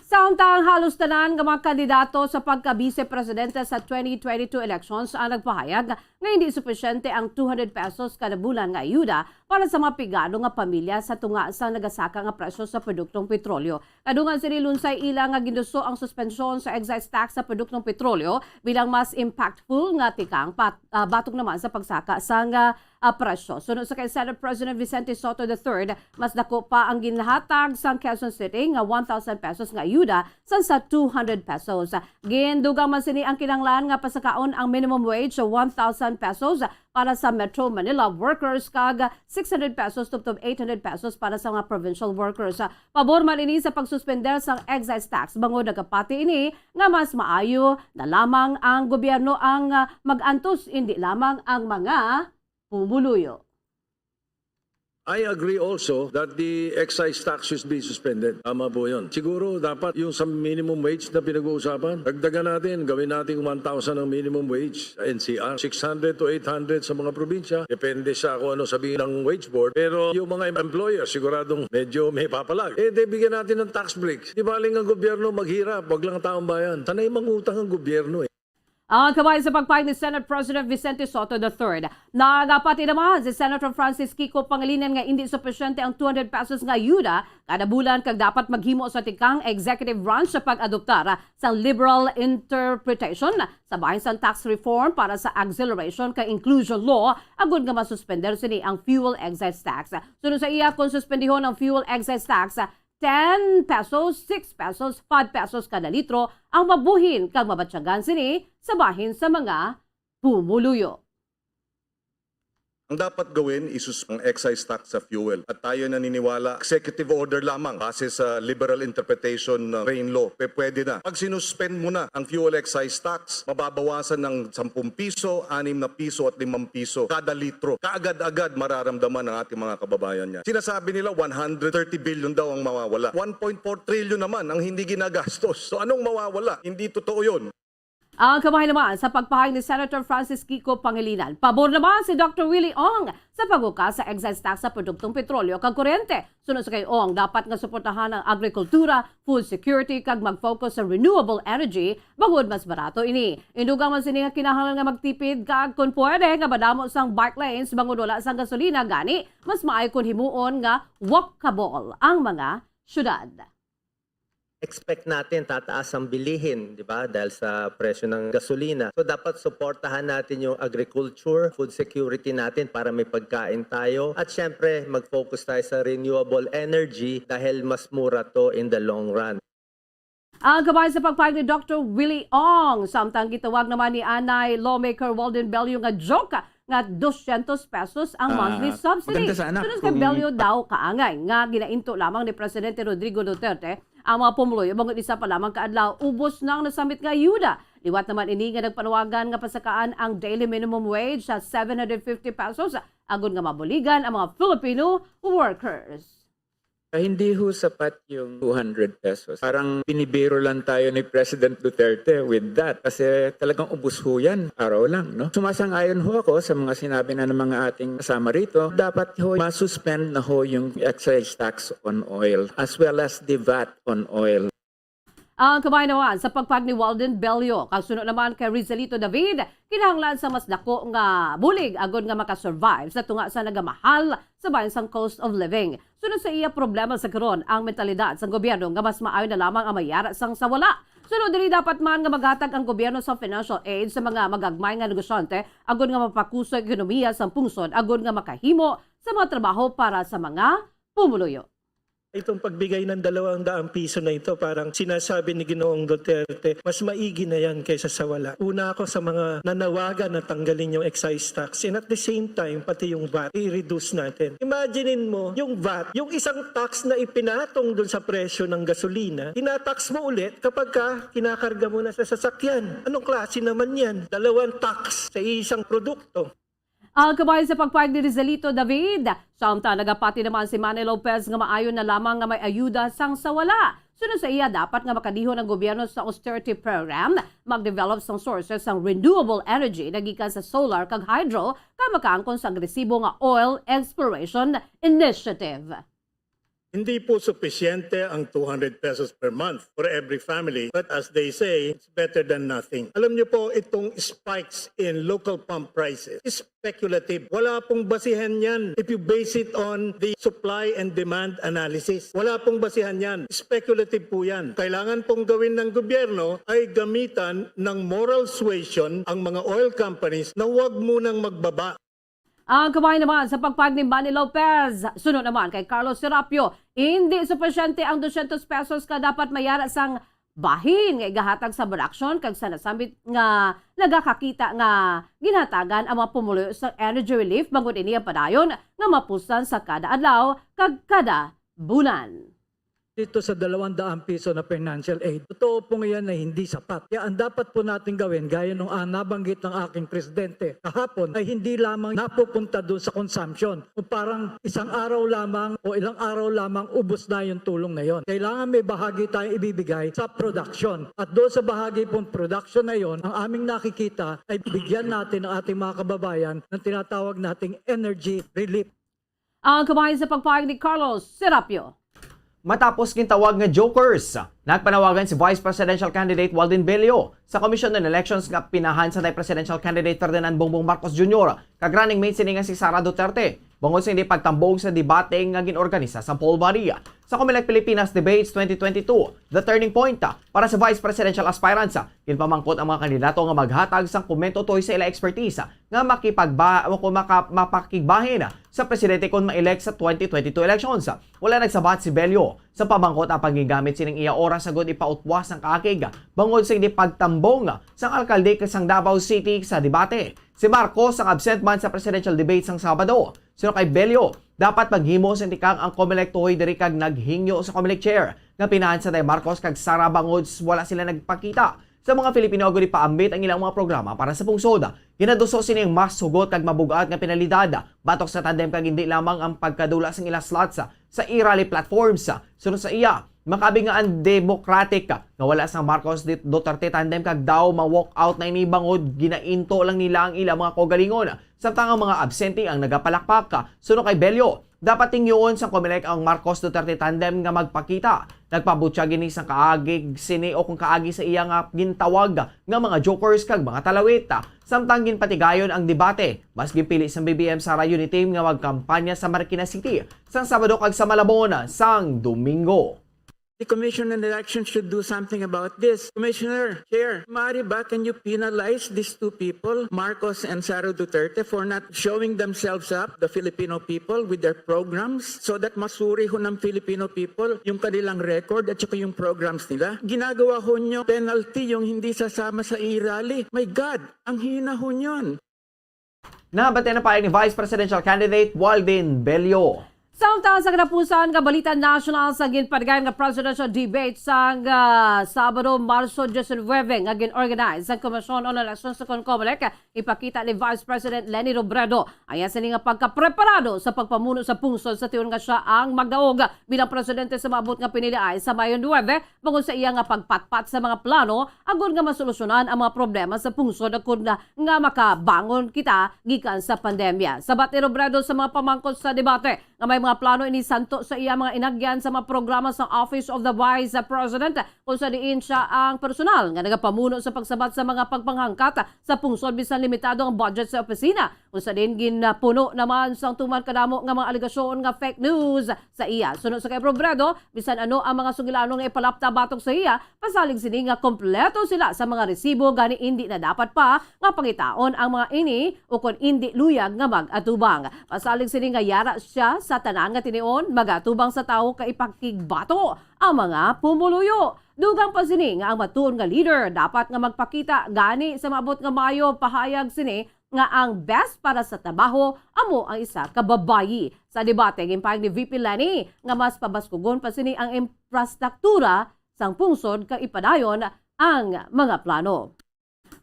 Samtang halos tanan nga mga kandidato sa pagka-bise presidente sa twenty twenty-two elections ang nagpahayag nga hindi supisyente ang two hundred pesos kada bulan nga ayuda para sa mga pigado nga pamilya sa tunga sa nagasaka nga presyo sa produktong petrolyo. Kadungan sini, lunsay ila nga ginduso ang suspensyon sa excise tax sa produktong petrolyo bilang mas impactful nga tikang pat-, ah, batok naman sa pagsaka sang, ah, ah, presyo. Suno sa kay Senate President Vicente Sotto the third, mas dako pa ang ginhatag sang Quezon City nga one thousand pesos nga ayuda sang sa two hundred pesos. Gindugang man sini ang kinahanglan nga pasakaon ang minimum wage sa one thousand pesos para sa Metro Manila workers kag six hundred pesos tubtob eight hundred pesos para sa mga provincial workers. Pabor man ini sa pagsuspender sang excise tax bangod nagapati ini nga mas maayo na lamang ang gobyerno ang, ah, mag-antos, indi lamang ang mga pumuluyo. I agree also that the excise tax should be suspended. Tama po yun. Siguro dapat yung sa minimum wage na pinag-uusapan, dagdagan natin, gawin natin one thousand ang minimum wage sa N C R. Six hundred to eight hundred sa mga probinsya. Depende sa kung ano sabihin ng wage board. Pero yung mga employer, siguradong medyo may papalag. Eh, di bigyan natin ng tax break. Di baling ang gobyerno maghirap, wag lang ang taong bayan. Sanay mangutang ang gobyerno eh. Ang kamay sa pagpahayag ni Senate President Vicente Sotto the third. Nagapati naman si Senator Francis Kiko Pangilinan nga indi supisyente ang two hundred pesos nga ayuda kada bulan kag dapat maghimo sa tikang executive branch sa pag-adoptar sa liberal interpretation sa bahin sang tax reform para sa acceleration kag inclusion law agud nga masuspender sini ang fuel excise tax. Sunod sa iya, kung suspendihon ang fuel excise tax, ten pesos, six pesos, five pesos kada litro ang mabuhin kag mabatyagan sini sa bahin sa mga pumuluyo. Ang dapat gawin, isus ang excise tax sa fuel. At tayo naniniwala, executive order lamang base sa liberal interpretation ng train law. Pe, pwede na. Pag sinuspend mo na ang fuel excise tax, mababawasan ng sampung piso, anim na piso at limang piso kada litro. Kaagad-agad mararamdaman ng ating mga kababayan yan. Sinasabi nila one hundred thirty billion daw ang mawawala. One point four trillion naman ang hindi ginagastos. So anong mawawala? Hindi totoo yun. Ang kamay naman sa pagpahayag ni Senator Francis Kiko Pangilinan. Pabor naman si Doctor Willie Ong sa pagbukas sa excise tax sa produktong petrolyo kag kuryente. Sunod sa kay Ong, dapat nga suportahan ang agrikultura, food security kag mag-focus sa renewable energy bangod mas barato ini. Indugang man sini nga kinahanglan nga magtipid kag kun pwede nga madamo sang bike lanes bangod wala sang gasolina, gani mas maayo kun himuon nga walkable ang mga syudad. Expect natin tataas ang bilihin, di ba? Dahil sa presyo ng gasolina. So dapat suportahan natin yung agriculture, food security natin para may pagkain tayo. At syempre, mag-focus tayo sa renewable energy dahil mas mura to in the long run. Ang kamay sa pagpahayag ni Doctor Willie Ong, samtang gitawag naman ni anay lawmaker Walden Bello nga joke nga dosyentos pesos ang monthly Ah, subsidy. maganda sana Sunod kay kung Bello daw, kaangay nga ginainto lamang ni Presidente Rodrigo Duterte ang mga pumuluyo bangod isa pa lamang ka adlaw ubos na ang nasambit nga ayuda. Liwat naman ini nga nagpanawagan nga pasakaan ang daily minimum wage sa seven hundred fifty pesos agud nga mabuligan ang mga Filipino workers. Ah, hindi ho sapat yung two hundred pesos. Parang binibiro lang tayo ni President Duterte with that. Kasi talagang ubos ho yan, araw lang, no? Sumasang-ayon ho ako sa mga sinabi na ng mga ating kasama rito. Dapat ho, masuspend na ho yung excise tax on oil as well as the vat on oil. Ang kamay naman sa pagpahayag ni Walden Bello, kag sunod naman kay Rizalito David, kinahanglan sa mas dako nga bulig agud nga makasurvive sa tunga sa nagamahal sa bahin sang cost of living. Sunod sa iya, problema sa karon ang mentalidad sang gobyerno nga mas maayo na lamang ang mayara sang sa wala. Sunod diri, dapat man nga maghatag ang gobyerno sa financial aid sa mga magagmay nga negosyante agud nga mapakusog ekonomiya sang pungsod agud nga makahimo sa mga trabaho para sa mga pumuluyo. Itong pagbigay ng dalawang daang piso na ito, parang sinasabi ni Ginoong Duterte, mas maigi na yan kaysa sa wala. Una ako sa mga nanawagan na tanggalin yung excise tax. And at the same time, pati yung vat, i-reduce natin. Imaginein mo, yung vat, yung isang tax na ipinatong dun sa presyo ng gasolina, tinatax mo ulit kapag ka kinakarga mo na sa sasakyan. Anong klase naman yan? Dalawang tax sa isang produkto. Ang kamay sa pagpahayag ni Rizalito David. Samtang nagapati naman si Manny Lopez nga maayo na lamang nga may ayuda sang sa wala. Sunod sa iya, dapat nga makadihon ang gobyerno sa austerity program, mag-develop sang sources sang renewable energy na gikan sa solar kag hydro, kag makaangkon sa agresibo nga oil exploration initiative. Hindi po supisyente ang two hundred pesos per month for every family, but as they say, it's better than nothing. Alam niyo po, itong spikes in local pump prices, speculative. Wala pong basihan yan if you base it on the supply and demand analysis. Wala pong basihan yan. Speculative po yan. Kailangan pong gawin ng gobyerno ay gamitan ng moral suasion ang mga oil companies na huwag munang magbaba. Ang kamay naman sa pagpahayag ni Manny Lopez. Sunod naman kay Carlos Serapio, hindi supisyente ang dosyentos pesos ka dapat mayara sang bahin nga igahatag sa production kag sa nasambit nga nagakakita nga ginhatagan ang mga pumuluyo sa energy relief bangod ini ang padayon nga mapusan sa kada adlaw kag kada bulan. Dito sa dalawang daang piso na financial aid. Totoo po ngayon na hindi sapat. Kaya ang dapat po natin gawin, gaya nung ah, nabanggit ng aking presidente kahapon, ay hindi lamang napupunta doon sa consumption. Kung parang isang araw lamang o ilang araw lamang, ubos na yung tulong na yon. Kailangan may bahagi tayong ibibigay sa production. At doon sa bahagi pong production na yon, ang aming nakikita ay bigyan natin ang ating mga kababayan ng tinatawag nating energy relief. Ang kamay sa pagpahayag ni Carlos Serapio. Matapos gintawag nga jokers, Nagpanawagan si Vice Presidential Candidate Walden Bello sa Commission on Elections nga pinahan sa Presidential Candidate Ferdinand Bongbong Marcos Junior kag running mate sini nga si Sara Duterte bangod sa hindi pagtambong sa debate nga ginorganisa sa Paul Barria. Sa Comelec Pilipinas Debates twenty twenty-two, The Turning Point, ah, para sa vice presidential aspirants, ah, ginpamangkot ang mga kandidato nga maghatag sang komento tungod sa ila expertise, ah, nga makipagba-, o kung maka-, mapakigbahin, ah, sa presidente kon ma-elect sa twenty twenty-two elections. Wala nagsabat si Bello sa pamangkot ang paggamit sining iya oras agud ipautwas ang kaakig bangod sa hindi pagtambong sang alkalde kag sang Davao City sa debate. Si Marcos ang absent man sa presidential debate sang Sabado. Suno kay Bello, dapat maghimo sing tikang ang Comelec tuhoy diri kag naghingyo sa Comelec chair nga pinahan sa Day Marcos kag Sara bangod s-, wala sila nagpakita sa mga Filipino agud ipaambit ang ilang mga programa para sa pungsod. Ginaduso sini ang mas hugot kag mabug-at nga penalidad batok sa tandem kag hindi lamang ang pagkadula sang ila slots sa e-rally platforms. Suno sa iya, makabi nga ang Democratic nga wala sang Marcos Dit-, Duterte tandem kag daw ma-walk out na ini bangod ginainto lang nila ang ilang mga kaugalingon, samtang ang mga absentee ang nagapalakpak. Suno kay Bello, dapat tingyoon sang Comelec ang Marcos Duterte tandem nga magpakita. Nagpabutyag ini sang kaagig sini o kung kaagi sa iya nga gintawag nga mga jokers kag mga talawit. Samtang ginpatigayon ang debate, mas ginpili sang B B M Sara Uniteam nga magkampanya sa Marikina City sang Sabado kag sa Malabon sang Domingo. The Commission on Elections should do something about this. Commissioner, Chair, maaari ba can you penalize these two people, Marcos and Sara Duterte, for not showing themselves up, the Filipino people, with their programs so that masuri ho ng Filipino people yung kanilang record at saka yung programs nila? Ginagawa ho nyo penalty yung hindi sasama sa e-rally. My God, ang hina ho nyon. Nabatian ang paayong ni Vice Presidential Candidate Walden Bello. Samtang sa katapusan nga balita nasyonal, sa ginpatigayon nga presidential debate sang, ah, Sabado, Marso diecinuebe, nga gin-organize sang Komisyon on Elections sa Comelec, ipakita ni Vice President Leni Robredo ang iya sini nga pagkapreparado sa pagpamuno sa pungsod sa tion nga sia ang magdaog bilang presidente sa maabot nga piniliay sa Mayo nuebe, bangod sa iya nga pagpatpat sa mga plano agod nga masolusyonan ang mga problema sa pungsod agod na nga makabangon kita gikan sa pandemya. Sabat ni Robredo sa mga pamangkot sa debate nga may mga plano ini santo sa iya mga inagyan sa mga programa sa Office of the Vice President, kung sa diin siya ang personal nga nagapamuno sa pagsabat sa mga pagpanghangkat sa pungsod bisan limitado ang budget sa opisina. Kung sa diin ginpuno naman sang tuman kadamo nga mga alegasyon nga fake news sa iya. Suno sa kay Robredo, bisan ano ang mga sugilanon nga ipalapta batok sa iya, pasalig sini nga kompleto sila sa mga resibo, gani indi na dapat pa nga pangitaon ang mga ini ukon indi luyag nga mag-atubang. Pasalig sini nga yara siya sa tanan nga tinion, mag-atubang sa tawo kay ipakigbato ang mga pumuluyo. Dugang pa sini nga ang matuod nga leader dapat nga magpakita gani sa maabot nga Mayo, pahayag sini nga ang best para sa trabaho amo ang isa ka babayi. Sa debate, ginpahayag ni V P Leni nga mas pabaskugon pa sini ang infrastruktura sang pungsod kag ipadayon ang mga plano.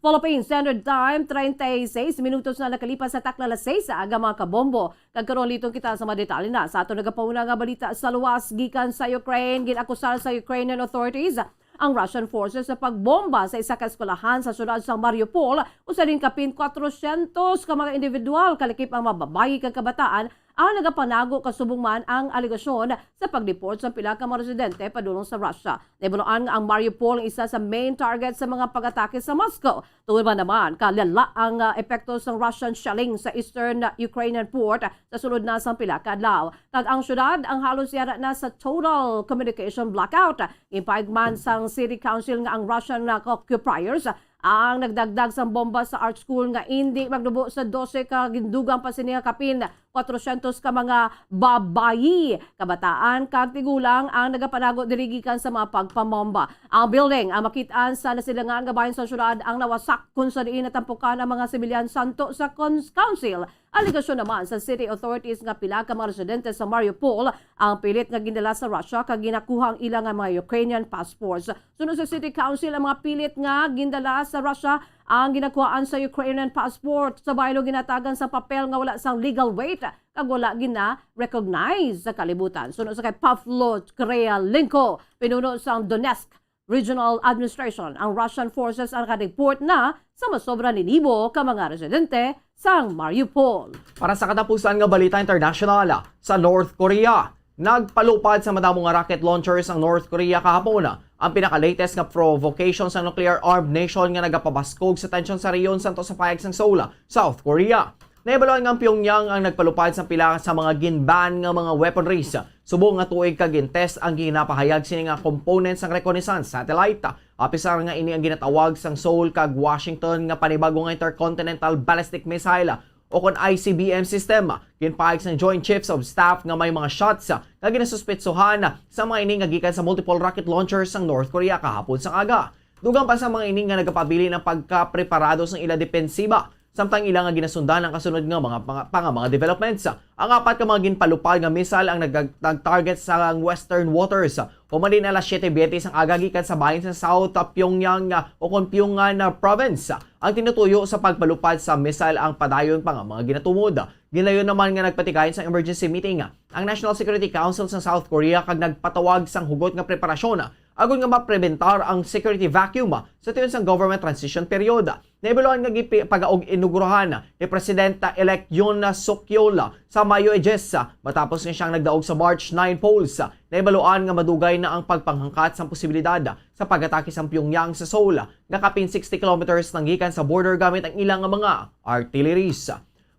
Philippine Standard Time, treinta y seis minutos na nakalipas sa takna alas seis sa aga, mga kabombo. Kag karon, liton kita sa mga detalye na sa aton nagapauna nga balita sa luwas gikan sa Ukraine. Gin-akusar sa Ukrainian authorities ang Russian forces sa pagbomba sa isa ka eskwelahan sa siyudad sa Mariupol, usa din kapin kwatrosyentos ka mga individual, kalakip ang mga babayi kag kabataan, ang nagapanago, kasubong man ang alegasyon sa pag-deport sa pila ka mga residente padulong sa Russia. Nahibaluan nga ang Mariupol ang isa sa main target sa mga pag-atake sa Moscow, tungod man naman kalala ang, ah, epekto sa Russian shelling sa eastern Ukrainian port sa sulod na sang pila ka adlaw. Kag ang syudad ang halos yara na sa total communication blackout. Ginpahayag man sang City Council nga ang Russian, ah, occupiers ang nagdagdag sang bomba sa art school nga indi magnubo sa dose ka gindugang pa sini nga kapin kwatrosyentos ka mga babayi, kabataan, kag tigulang ang nagapanago diri gikan sa mga pagpamomba. Ang building ang makit-an sa nasilangan nga bahin sa syudad ang nawasak, kung sa diin natampukan ang mga sibilyan santo sa cons-, council. Alegasyon naman sa city authorities nga pila ka mga residente sa Mariupol ang pilit nga gindala sa Russia kag ginakuha ang ila nga mga Ukrainian passports. Suno sa City Council, ang mga pilit nga gindala sa Russia ang ginakuhaan sa Ukrainian passport. Sa baylo, ginatagan sa papel nga wala sang legal weight kag wala gina-recognize sa kalibutan. Suno sa kay Pavlo Kirilenko, pinuno sang Donetsk Regional Administration, ang Russian forces ang nakadeport na sa masobra ni libo ka mga residente sang Mariupol. Para sa katapusan nga balita international, sa North Korea, Nagpalupad sa madamo nga rocket launchers ang North Korea kahapon, ang pinaka-latest nga provocation sa nuclear-armed nation nga nagapabaskog sa tensyon sa rehiyon sa pahayag sang Seoul, South Korea. Nahibaluan nga ang Pyongyang ang nagpalupad sa pila sa mga gin-ban nga mga weaponries subong nga tuig kag gin-test ang ginapahayag sini nga components sang reconnaissance satellite, apisar nga ini ang ginatawag sang Seoul kag Washington nga panibago nga intercontinental ballistic missile o kon I C B M system. Ginpahayag sang Joint Chiefs of Staff nga may mga shots nga ginasuspetsohan sa mga ini nga gikan sa multiple rocket launchers sang North Korea kahapon sang aga. Dugang pa sa mga ini nga nagapabilin ang pagkapreparado sang ila depensiba, samtang ila nga ginasundan ang kasunod nga mga panga-, pa nga mga developments. Ang apat ka mga ginpalupad nga missile ang nag-, nag-target sa western waters. Human din alas siyete biyente sang aga gikan sa bahin sa South Pyongyang, ah, o kon Pyongan, ah, Province. Ang tinutuyo sa pagpalupad sa missile ang padayon pa nga mga ginatumod. Ginlayon naman nga nagpatigayon sa emergency meeting ang National Security Council sa South Korea kag nagpatawag sang hugot nga preparasyon agod nga maprebentar ang security vacuum sa tuyon sang government transition period. Nahibaluan nga gipi-, pagaog inugurahan ni Presidente-elect Yoon Suk Yeol sa Mayo diyes, matapos nga siyang nagdaog sa March nine polls. Nahibaluan nga madugay na ang pagpanghangkat sang posibilidad sa pag-atake sang Pyongyang sa Seoul, nga kapin sixty kilometers nang gikan sa border, gamit ang ila nga mga artilleries.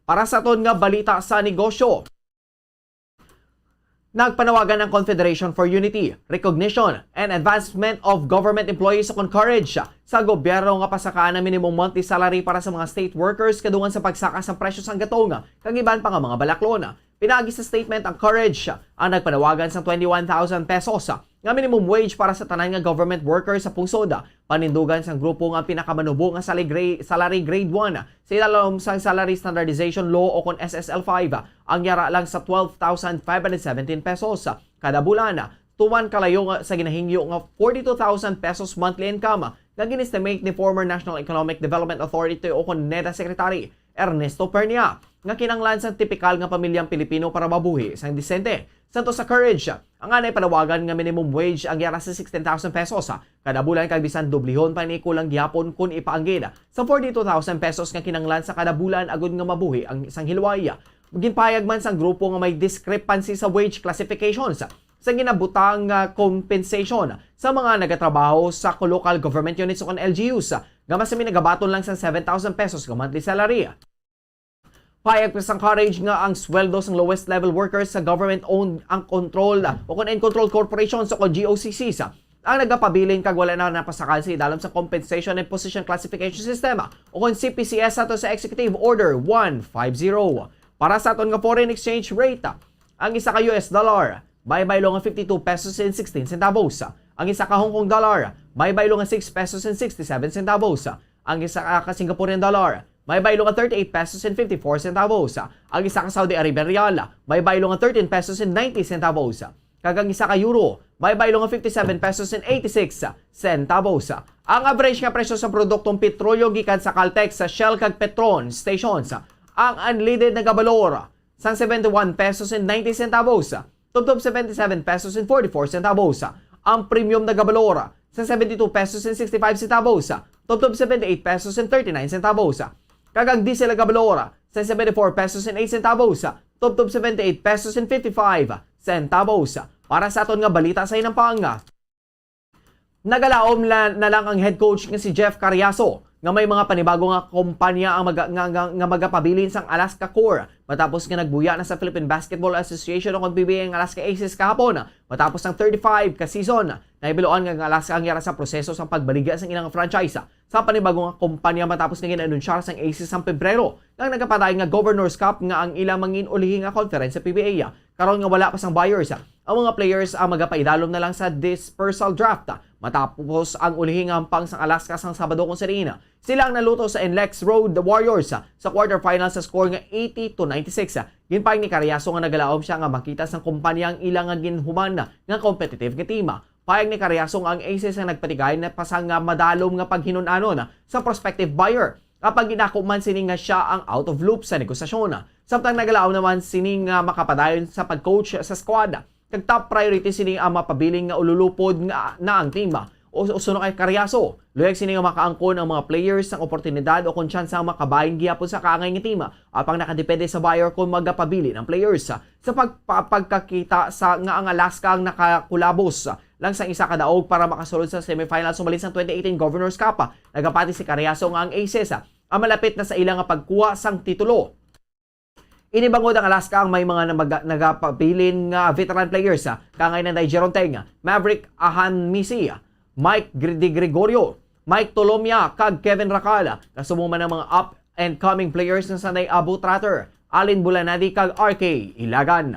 Para sa aton nga balita sa negosyo, nagpanawagan ang Confederation for Unity, Recognition, and Advancement of Government Employees o kon COURAGE sa gobyerno nga pasakaan ang minimum monthly salary para sa mga state workers kadungan sa pagsaka sa presyo sang gatong kag iban pa nga mga balaklon. Pinaagi sa statement ang COURAGE, ang nagpanawagan sang twenty-one thousand pesos nga minimum wage para sa tanan nga government worker sa pungsod. Panindugan sang grupo nga ang pinakamanubo nga salary gra-, salary grade one sa ilalom sang Salary Standardization Law o kon S S L five ang yara lang sa twelve thousand five hundred seventeen pesos kada bulan, tuman kalayo nga sa ginahingyo nga forty-two thousand pesos monthly income nga gin-estimate ni former National Economic Development Authority o kon NEDA Secretary Ernesto Pernia, nga kinahanglan sang tipikal nga pamilyang Pilipino para mabuhi sang disente. Santo sa COURAGE, ang anay panawagan nga minimum wage ang yara sa sixteen thousand pesos kada bulan, kag bisan dublihon pa ini, kulang gihapon kon ipaanggid sa forty-two thousand pesos nga kinahanglan sa kada bulan agud nga mabuhi ang isang hilway. Ginpahayag man sang grupo nga may discrepancy sa wage classifications sa ginabutang nga compensation sa mga nagatrabaho sa local government units o kon L G Us, nga mas kami nagabaton lang sang seven thousand pesos nga monthly salary. Pahayag pa sang COURAGE nga ang sweldo sang lowest level workers sa government-owned ang control o kon in control corporations o kon G O C Cs ang nagapabilin kag wala na napasakan sa idalom sa Compensation and Position Classification System o kon C P C S santo sa Executive Order one five zero. Para sa aton nga foreign exchange rate, ang isa ka U S dollar may baylo nga fifty-two pesos and sixteen centavos. Ang isa ka Hong Kong dollar may baylo nga six pesos and sixty-seven centavos. Ang isa ka Singaporean dollar may baylo nga thirty-eight pesos and fifty-four centavos. Ang isa ka Saudi Arabian riyal may baylo nga thirteen pesos and ninety centavos. Kag ang isa ka euro may baylo nga fifty-seven pesos and eighty-six centavos. Ang average nga presyo sa produktong petrolyo gikan sa Caltex, sa Shell kag Petron stations, ang unleaded nagabalor sang seventy-one pesos and ninety centavos, tubtob seventy-seven pesos and forty-four centavos. Ang premium nagabalor sa seventy-two pesos and sixty-five centavos, tubtob seventy-eight pesos and thirty-nine centavos. Kag ang diesel nagabalor sa seventy-four pesos and eight centavos, tubtob seventy-eight pesos and fifty-five centavos. Para sa aton nga balita sa hinampang, nagalaom na, na lang ang head coach nga si Jeff Cariaso nga may mga panibago nga kompanya ang maga-, nga, nga, nga magapabilin sang Alaska Core matapos nga nagbuya na sa Philippine Basketball Association o kon P B A ang Alaska Aces kahapon matapos ang thirty-five ka season. Nahibaluan nga ang Alaska ang yara sa proseso sang pagbaligya sang ilang franchise sa panibago nga kompanya matapos nga gin-anunsyar sang Aces sang Pebrero nga nagapadayon nga Governor's Cup nga ang ilang mangin-ulihi nga conference sa P B A. Karon nga wala pa sang buyers, ang mga players ang magapaidalom na lang sa dispersal draft matapos ang ulihi nga hampang sang Alaska sang Sabado, kung sa diin sila ang naluto sa N L E X Road Warriors sa quarterfinal sa score nga eighty to ninety-six. Ginpahayag ni Cariaso nga nagalaom siya nga makita sang kompanya ang ila nga ginhuman nga competitive nga team. Pahayag ni Cariaso nga ang Aces ang nagpatigay na pa sang madalom nga paghinun-anon sa prospective buyer. Apan ginako man sini nga siya ang out of loop sa negosasyon. Samtang nagalaom naman sini nga makapadayon sa pag-coach sa squad. Kag top priority sini ang mapabilin nga ululupod nga na ang team. o, o suno kay Cariaso. Luyag sini nga makaangkon ang mga players sang oportunidad o kon tsansa nga makabahin gihapon sa kaangay nga team, apang nakadepende sa buyer kon magapabilin ang players. Sa pagpa-, pagkakita sa nga ang Alaska ang nakakulabos lang sang isa ka daog para makasulod sa semifinals sumalit sang twenty eighteen Governor's Cup, nagapati si Cariaso nga ang Aces ang malapit na sa ila nga pagkuha sang titulo. Ini bangod ang Alaska ang may mga namaga-, nagapabilin nga veteran players, ah, kaangay na Nigel Ronteng, Maverick Ahanmisi, Mike Gre-, De Gregorio, Mike Tolomia, kag Kevin Racal, kasubong man ang mga up-and-coming players nga sanay Abu Tratter, Alin Bulanadi, kag R K Ilagan.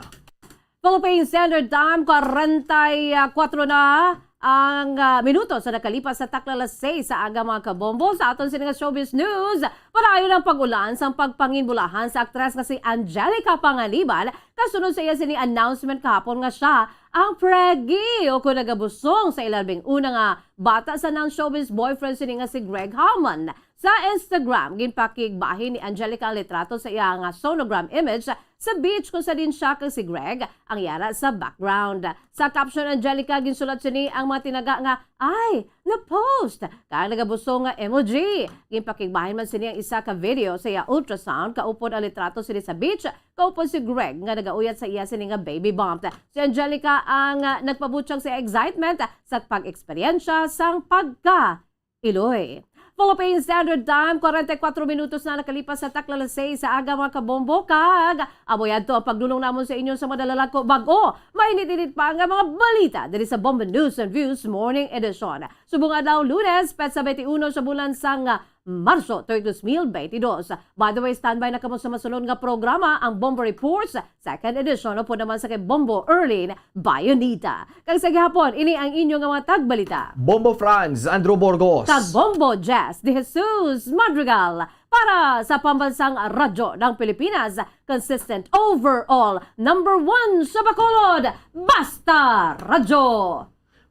Philippine Standard Time, kwarenta y kuwatro na ang, ah, minuto sa nakalipas sa takna alas sais sa aga, mga kabombo. Sa aton sini nga showbiz news, padayon ang pag-ulan sang pagpanginbulahan sa aktres nga si Angelica Panganiban, kasunod sa iya sini announcement kahapon nga siya ang preggy o kon nagabusong sa ila labing una nga bata sa non-showbiz boyfriend sini nga si Greg Hallman. Sa Instagram, ginpakigbahin ni Angelica ang litrato sa iya nga sonogram image sa beach kung sa diin siya kag si Greg ang yara sa background. Sa caption, Angelica, ginsulat sini ang mga tinaga nga, "Ay, na-post!" kag nagabusong nga emoji. Ginpakigbahin man sini ang isa ka video sa iya ultrasound, kaupod ang litrato sini sa beach, kaupod si Greg nga nagauyat sa iya sini nga baby bump. Si Angelica ang, ah, nagpabutyag sa excitement sa pag-eksperyensya sang pagka Iloy. Philippine Standard Time, kwarenta y kuwatro minutos na nakalipas sa takna alas sais sa aga, mga kabombo, kag amo yadto ang pagdulong namon sa inyo sa madalalag ko bag-o, mainit-init pa nga mga balita diri sa Bombo News and Views Morning Edition. Subong adlaw, Lunes, petsa twenty-one sa bulan sang Marso, tuig dos mil twenty-two. By the way, standby na kamo sa masunod nga programa, ang Bombo Reports, second edition, upod naman sa kay Bombo Erlin Bayonita. Kag sa gihapon, ini ang inyo nga mga tagbalita. Bombo Franz Andrew Burgos. Kag Bombo Jess De Jesus Madrigal. Para sa Pambansang Radyo ng Pilipinas, consistent overall number one sa Bacolod, Basta Radyo.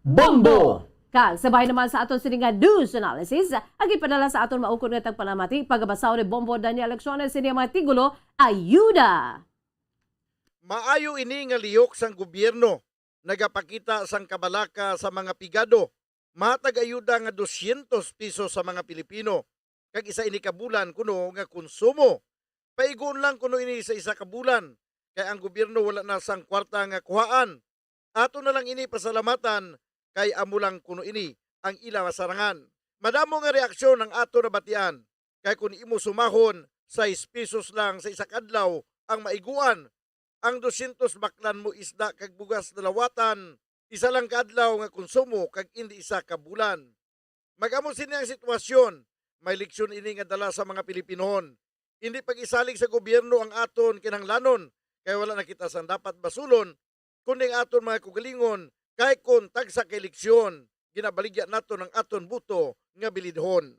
Bombo! Kag sa bahin naman sa aton sini nga news analysis, ang ipadala sa aton maukod nga tagpalamati, pagabasahon ni Bombo Daniel Lecciones sini nga mga titulo, ayuda. Maayo ini nga lihok sang gobyerno nagapakita sang kabalaka sa mga pigado. Mahatag ayuda nga dosyentos pisos sa mga Pilipino, kag isa ini ka bulan kuno nga konsumo. Paiguon lang kuno ini sa isa ka bulan, kay ang gobyerno wala na sang kwarta nga kuhaan. Ato na lang ini pasalamatan, kay amo lang kuno ini ang ila masarangan. Madamo nga reaksyon ang ato nabatian, kay kun imo sumahon, sais pesos lang sa isa ka adlaw ang maiguan. Ang dosyentos baklan mo isda kag bugas dalawatan, isa lang ka adlaw nga konsumo kag indi isa ka bulan. Mag-amo sini ang sitwasyon, may leksyon ini nga dala sa mga Pilipinohon. Indi pag-isalig sa gobyerno ang aton kinahanglanon, kay wala na kita sang dapat basulon, kundi ang aton mga kaugalingon, kay kun tagsa ka eleksyon, ginabaligya naton ang aton boto nga bilidhon.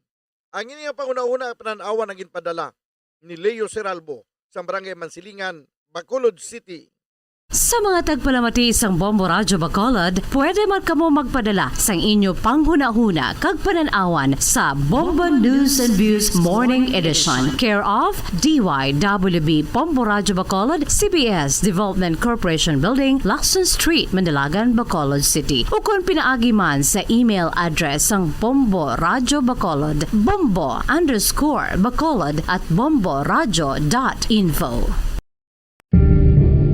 Ang ini nga panghunahuna, panan-awan ang ginpadala ni Leo Seralbo sa Barangay Mansilingan, Bacolod City. Sa mga tagpalamati sang Bombo Radyo Bacolod, pwede man kamo magpadala sang inyo panghunahuna kag panan-awan sa Bombo News and Views Morning Edition, care of D Y W B Bombo Radyo Bacolod, C B S Development Corporation Building, Lacson Street, Manalagan, Bacolod City, ukon pinaagi man sa email address sang Bombo Radyo Bacolod, bombo underscore bacolod at bomboradyo dot info.